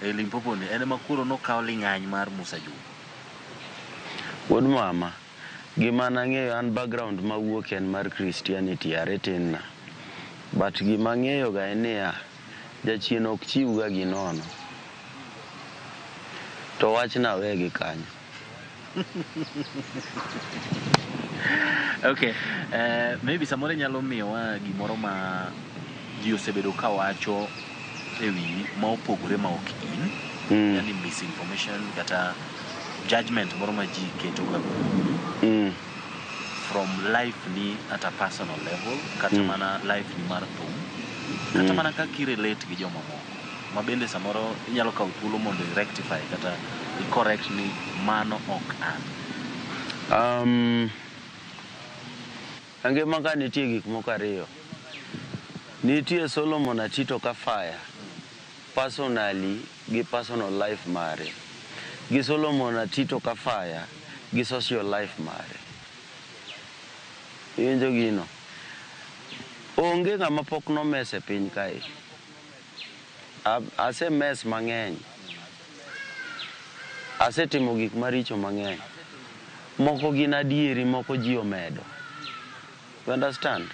e Limpopo ni en ema koro nokawo ling'any mar Musa Juma. Wuod mama, gima nang'eyo an background mawuok en mar Christianity are tin na. But gima ang'eyo ga en niya, jachien ok chiw ga gi nono. To wachna we gi kanyo. Okay, maybe samoro inyalo miyowa gimoro ma ji osebedo ka wacho e wiyi ma opogore ma ok in. Yani misinformation kata judgment moro ma ji keto ga from life ni at a personal level kata mana life ni mar thum kata mana kaka i relate gi jomamoko ma bende samoro inyalo kawo thuolo mondo i rectify kata i correct ni mano ok an. E ngima ka nitie gik moko ariyo. Nitie Solomon Atito Kafaya personally gi personal life mare. Gi Solomon Atito Kafaya gi social life mare. Iwinjo gino? Onge ng'ama pok nomes e piny kae. Ase mess mang'eny. Asetimo gik maricho mang'eny. Moko gin adieri, moko ji omedo. You understand?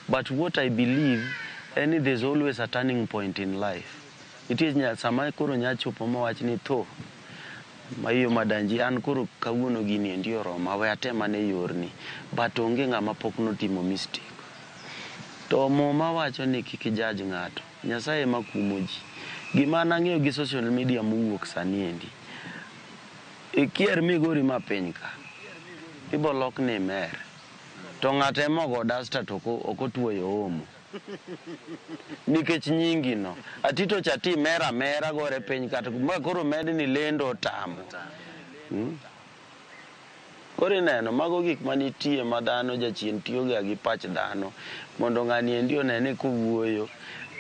But what I believe en ni there's always a turning point in life. Nitie sama koro nya chopo mawach ni tho maiyo madanji an koro kawuono gini endi oroma we atem ane yorni but onge ng'ama pok notimo mistake. To muma wacho ni kik ijudge ng'ato. Nyasaye ema kumo ji. Gima an ang'eyo gi social media mowuok sani endi. Ikier migori ma piny ka. Ibo lok ni imer. To ng'ato ema ogo duster to ok otuoyo omo. Nikech nyingi no. Atito cha ti mer amera gore piny kata ma koro med ni lendo otamo. Koro ineno mago gik manitie ma dhano jachien tiyo ga gi pach dhano mondo ng'ani endi one ni kowuoyo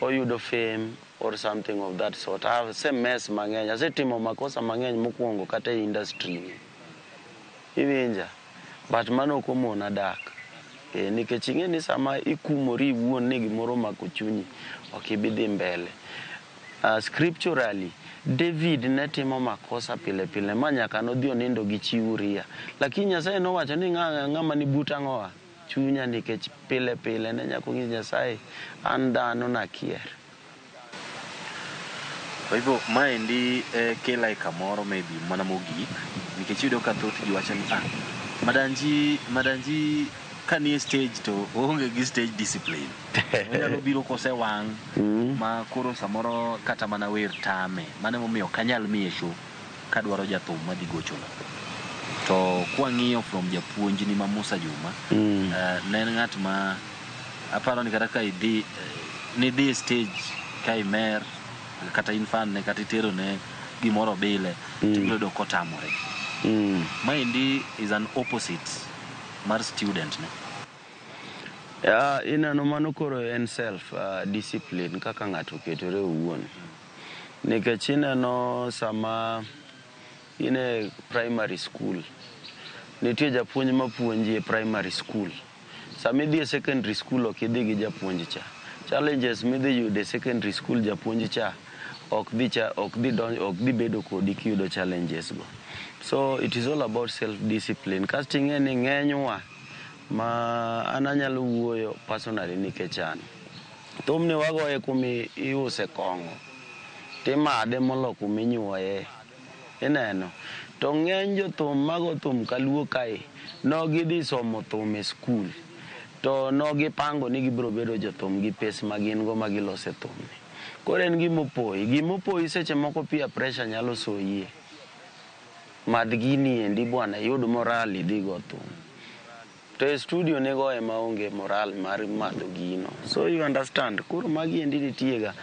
oyudo fame or something of that sort. Ase mess mang'eny, asetimo makosa mang'eny mokwongo kata e industry ni. Iwinja? But mano ok omona dak. Nikech ing'e ni sama ikumori iwuon ni gimoro omako chunyi, ok ibi dhi mbele. Scripturally, David ne timo makosa pile pile ma nyaka nodhi onindo gi chi Uria. Lakini Nyasaye nowacho ni ng'ama ni but ang'owa? Chunya nikech pile pile ne nyaka onyis Nyasaye an dhano nakier. Kwa hivyo maendi kela e kamoro maybe mana mogik nikech iyudo ka thoth ji wacho ni Madanji ka nie stage to oonge gi stage discipline. Onyalo biro kosewang' ma koro samoro kata mana wer tame. Mano emomiyo ok anyal miye show kadwaro jathum madhi gochona. To kwang'iyo from japuonjni ma Musa Juma, ne en ng'at ma aparo ni kata ka idhi nidhi e stage ka imer kata in fan ne kata itero ne gimoro bile to ibiro yudo kotamore. Maendi is an opposite mar student ne. Ineno mano koro en self discipline kaka ng'ato oketore owuon. Nikech ineno sama in e primary school, nitie japuonj mapuonji e primary school. Sama idhi e secondary school ok idhi gi japuonj cha. Challenges midhi yudo e secondary school japuonj cha ok dhi cha ok dhi donjo ok dhi bedo kodi kiyudo challenges go. So it is all about self discipline. Kasto ing'e ni ng'enywa ma an anyalo wuoyo personally nikech an thumni wagoye kuma iuse kong'o timadhe molo kuma inyuoye ineno to ng'eny jothum mago thum kaluo kae nogidhi somo thum e skul to nogipango ni gibiro bedo jothum gi pes ma gin go ma gilose thumni koro en gimopoyi gimopoyi seche moko peer pressure nyalo soyie madh gini endi bwana iyud moral idhi go thum to e studio nigoye maonge moral mar madho gino so you understand koro magi endi nitie ga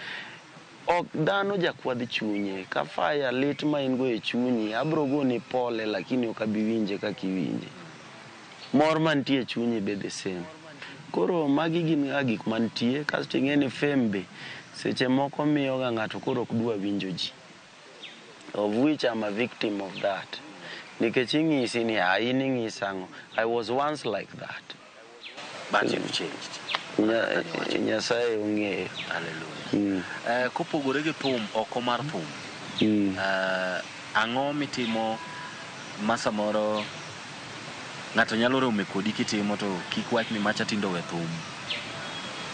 ok dhano jakwadh chunye ka fire lit ma in go e chunyi abro goni pole lakini ok abi winje kaka iwinje mor mantie e chunyi be the same koro magi gin ga gik mantie kasto ing'e ni fame be seche moko miyo ga ng'ato koro ok dwa winjo ji of which I'm a victim of that nikech ing'isi ni ah in ing'isa ang'o I was once like that But you've changed. Nyasaye ong'eyo. Hallelujah. Kopogore gi thum oko mar thum ang'o mitimo ma samoro ng'ato nyalo rome kodi kitimo to kik wach ni macha tinde owe thum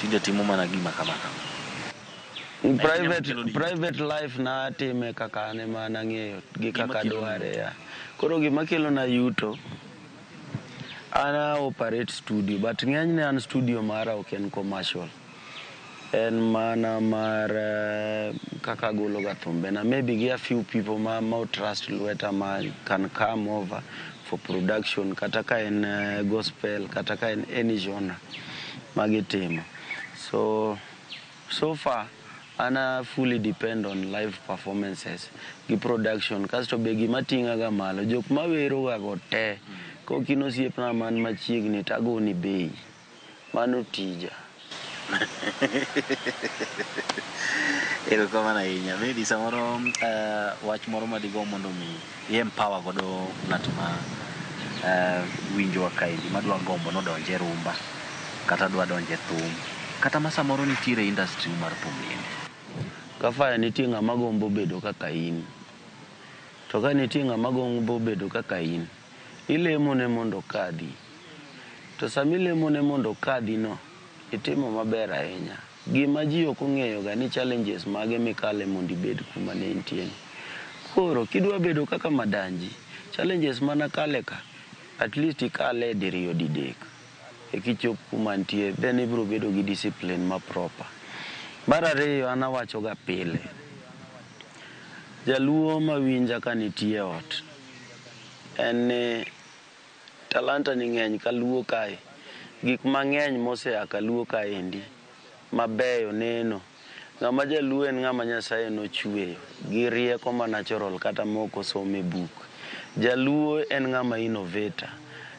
tinde timo mana gima kama kama. Private life na atime kaka an ema nang'eyo gi kaka dware ya. Koro gima kelo na yuto an a operate studio but ng'enyne an studio mara ok en commercial. En mana mar kaka agolo ga thumbena maybe gi a few people ma trust lweta ma can come over for production kata ka en gospel kata ka en any genre magitimo. So far an a fully depend on live performances gi production kasto be gima ting'a ga malo jok mawero ga go te. Kok in osiepna man machiegni to agoni bei. Mano tija. Erokamano ahinya. Maybe samoro wach moro madigo mondo mi i-empower godo ng'at ma winjowa kaendi madwa gombo nodonje rumba kata dwa donje thum kata ma samoro nitiere industry mar thum niendi. Kafaya nitie ng'ama gombo bedo kaka in. To ka nitie ng'ama gombo bedo kaka in, ilemone mondo okadhi. To sama ilemone mondo okadhi no, itimo maber ahinya. Gima ji ok ong'eyo ga ni challenges mage mikale mondo ibed kuma ne intie ni. Koro kidwa bedo kaka Madanji, challenges manakale ka, at least ikale diriyo didek. Eka ichop kuma nitie, then ibiro bedo gi discipline ma proper. Mar ariyo an awacho ga pile, jaluo mawinja ka nitie ot, en ni talanta ni ng'eny kaluo kae. Gik mang'eny mosea kaluo kaendi mabeyo neno. Ng'ama jaluo en ng'ama Nyasaye nochweyo gi rieko ma natural kata mok osom e buk. Jaluo en ng'ama innovator.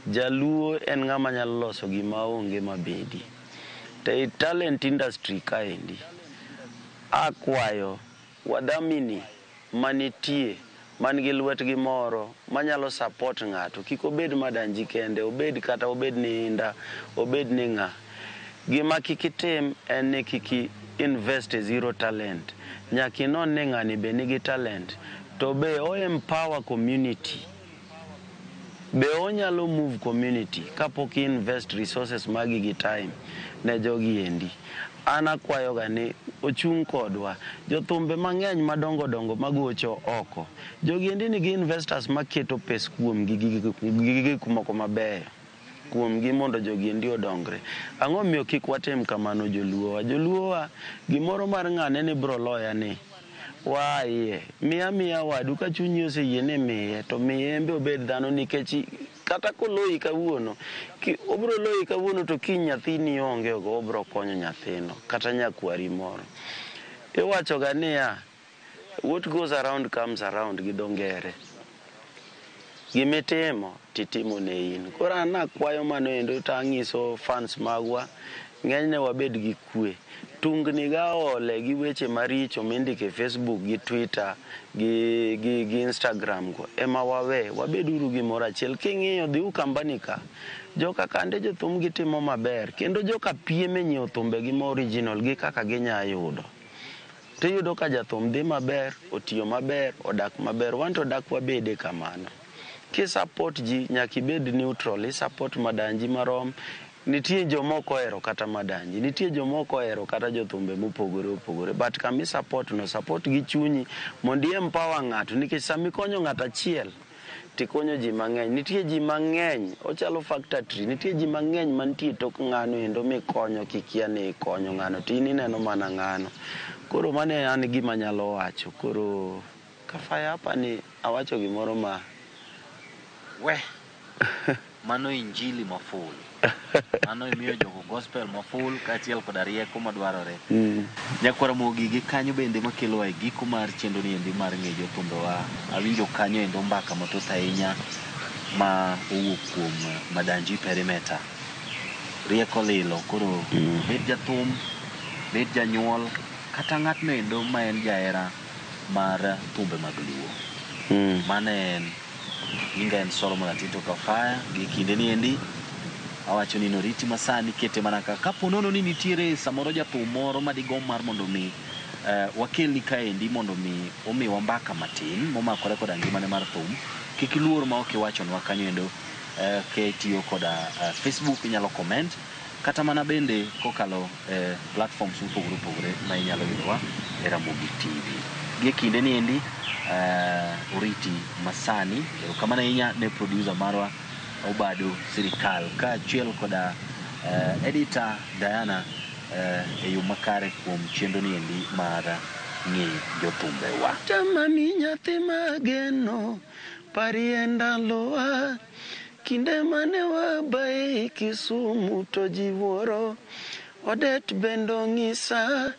Jaluo en ng'ama nyalo loso gima onge mabedi. To ei talent industry kaendi, akwayo wadhamini manitie man gi lwetgi moro manyalo support ng'ato kik obed Madanji kende obed kata obed ni Inda obed ni ng'a. Gima kik itim en ni kik i invest e zero talent. Nyaka inon ni ng'ani be nigi talent to be o empower community. Be onyalo move community kapok i invest resources magi gi time ne jogi endi. An akwayo ga ni ochung' kodwa. Jothumbe mang'eny madongo dongo magocho oko. Jogi endi nigi investors maketo pes kuomgi gi gik moko mabeyo kuomgi mondo jogi endi odongre. Ang'o miyo kik watim kamano joluo wa? Joluo wa gimoro mar ng'ane ni bro loya ni waa iye. Miya miya wadu ka chunyi oseyie ni miye to miye en be obed dhano nikech kata koloyi kawuono, obro loyi kawuono to kiny nyathini onge go obro konyo nyathino kata nyakwari moro. Iwacho ga niya, what goes around comes around gi dho ngere. Gimitimo titimo ne in. Koro an nakwayo mano endo to ang'iso fans magwa ng'enyne wabed gi kwe. Tungni ga ole gi weche maricho mindiko e Facebook gi Twitter gi Instagram go ema wawe. Wabed uru gimoro achiel. King'iyo dhi Ukambani ka, joka kande jothum gitimo maber kendo joka piem e nyiewo thumbegi ma original gi kaka ginya yudo. Tiyudo ka jathum dhi maber, otiyo maber, odak maber, wan to dak wabede kamano. Ki support ji nyaka ibed neutral, i support Madanji marom. Nitie joma ok ohero kata Madanji, nitie joma ok ohero kata jothumbe mopogore opogore. But kama i support no, support gi chunyi mondo i empower ng'ato nikech sama ikonyo ng'ato achiel tikonyo ji mang'eny. Nitie ji mang'eny, ochalo factor tree, nitie ji mang'eny mantie e tok ng'ano endo mikonyo kikia ni ikonyo ng'ano to in ineno mana ng'ano. Koro mano e an gima anyalo wacho. Koro Kafaya apani awacho gimoro ma We, mano injili ma full. Mano imiyo jogo gospel ma full kaachiel koda rieko madwarore. Nyakwara Mogi gi kanyo bende makelowa e giko mar chenro ni endi mar ng'e jothumbewa. Awinjo kanyo endo mbaka mathoth ahinya ma owuok kuom Madanji Perimeter. Rieko lilo koro bed jathum, bed janyuol kata ng'atno endo ma en jahera mar thumbe mag luo. Mano en nyinga en Solomon Atito Kafaya gi kinde ni endi awacho ni noriti masani kete mana ka kapo nono ni nitiere samoro jathum moro madigomb mar mondo mi wakelni kaendi mondo mi omiwa mbaka matin momakore koda ngimane mar thum kik iluor ma ok iwachonwa kanyo endo kitiyo koda Facebook inyalo comment kata mana bende kokalo e platforms mopogore opogore ma inyalo yudowa e Ramogi TV. Gi kinde ni endi oriti masani erokamano ahinya ne producer marwa Obado Sirikal kaachiel koda editor Diana e yo makare kuom chenro ni endi mar ng'e jothumbewa. Tamami nyathi mageno parie ndalowa kinde mane wabae Kisumu to ji wuoro Odet bende ong'isa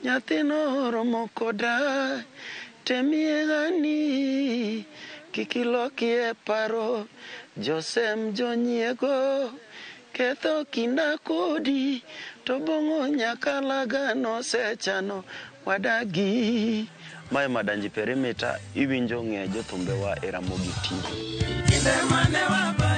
nyathino oromo koda temie gani kik ilokie paro. Josem jonyiego ketho kinda kodi to bong'o nyakalaga nosechano wadagi. Mae Madanji Perimeter, iwinjo ng'e jothumbewa e Ramogi TV. Kinde mane wabare.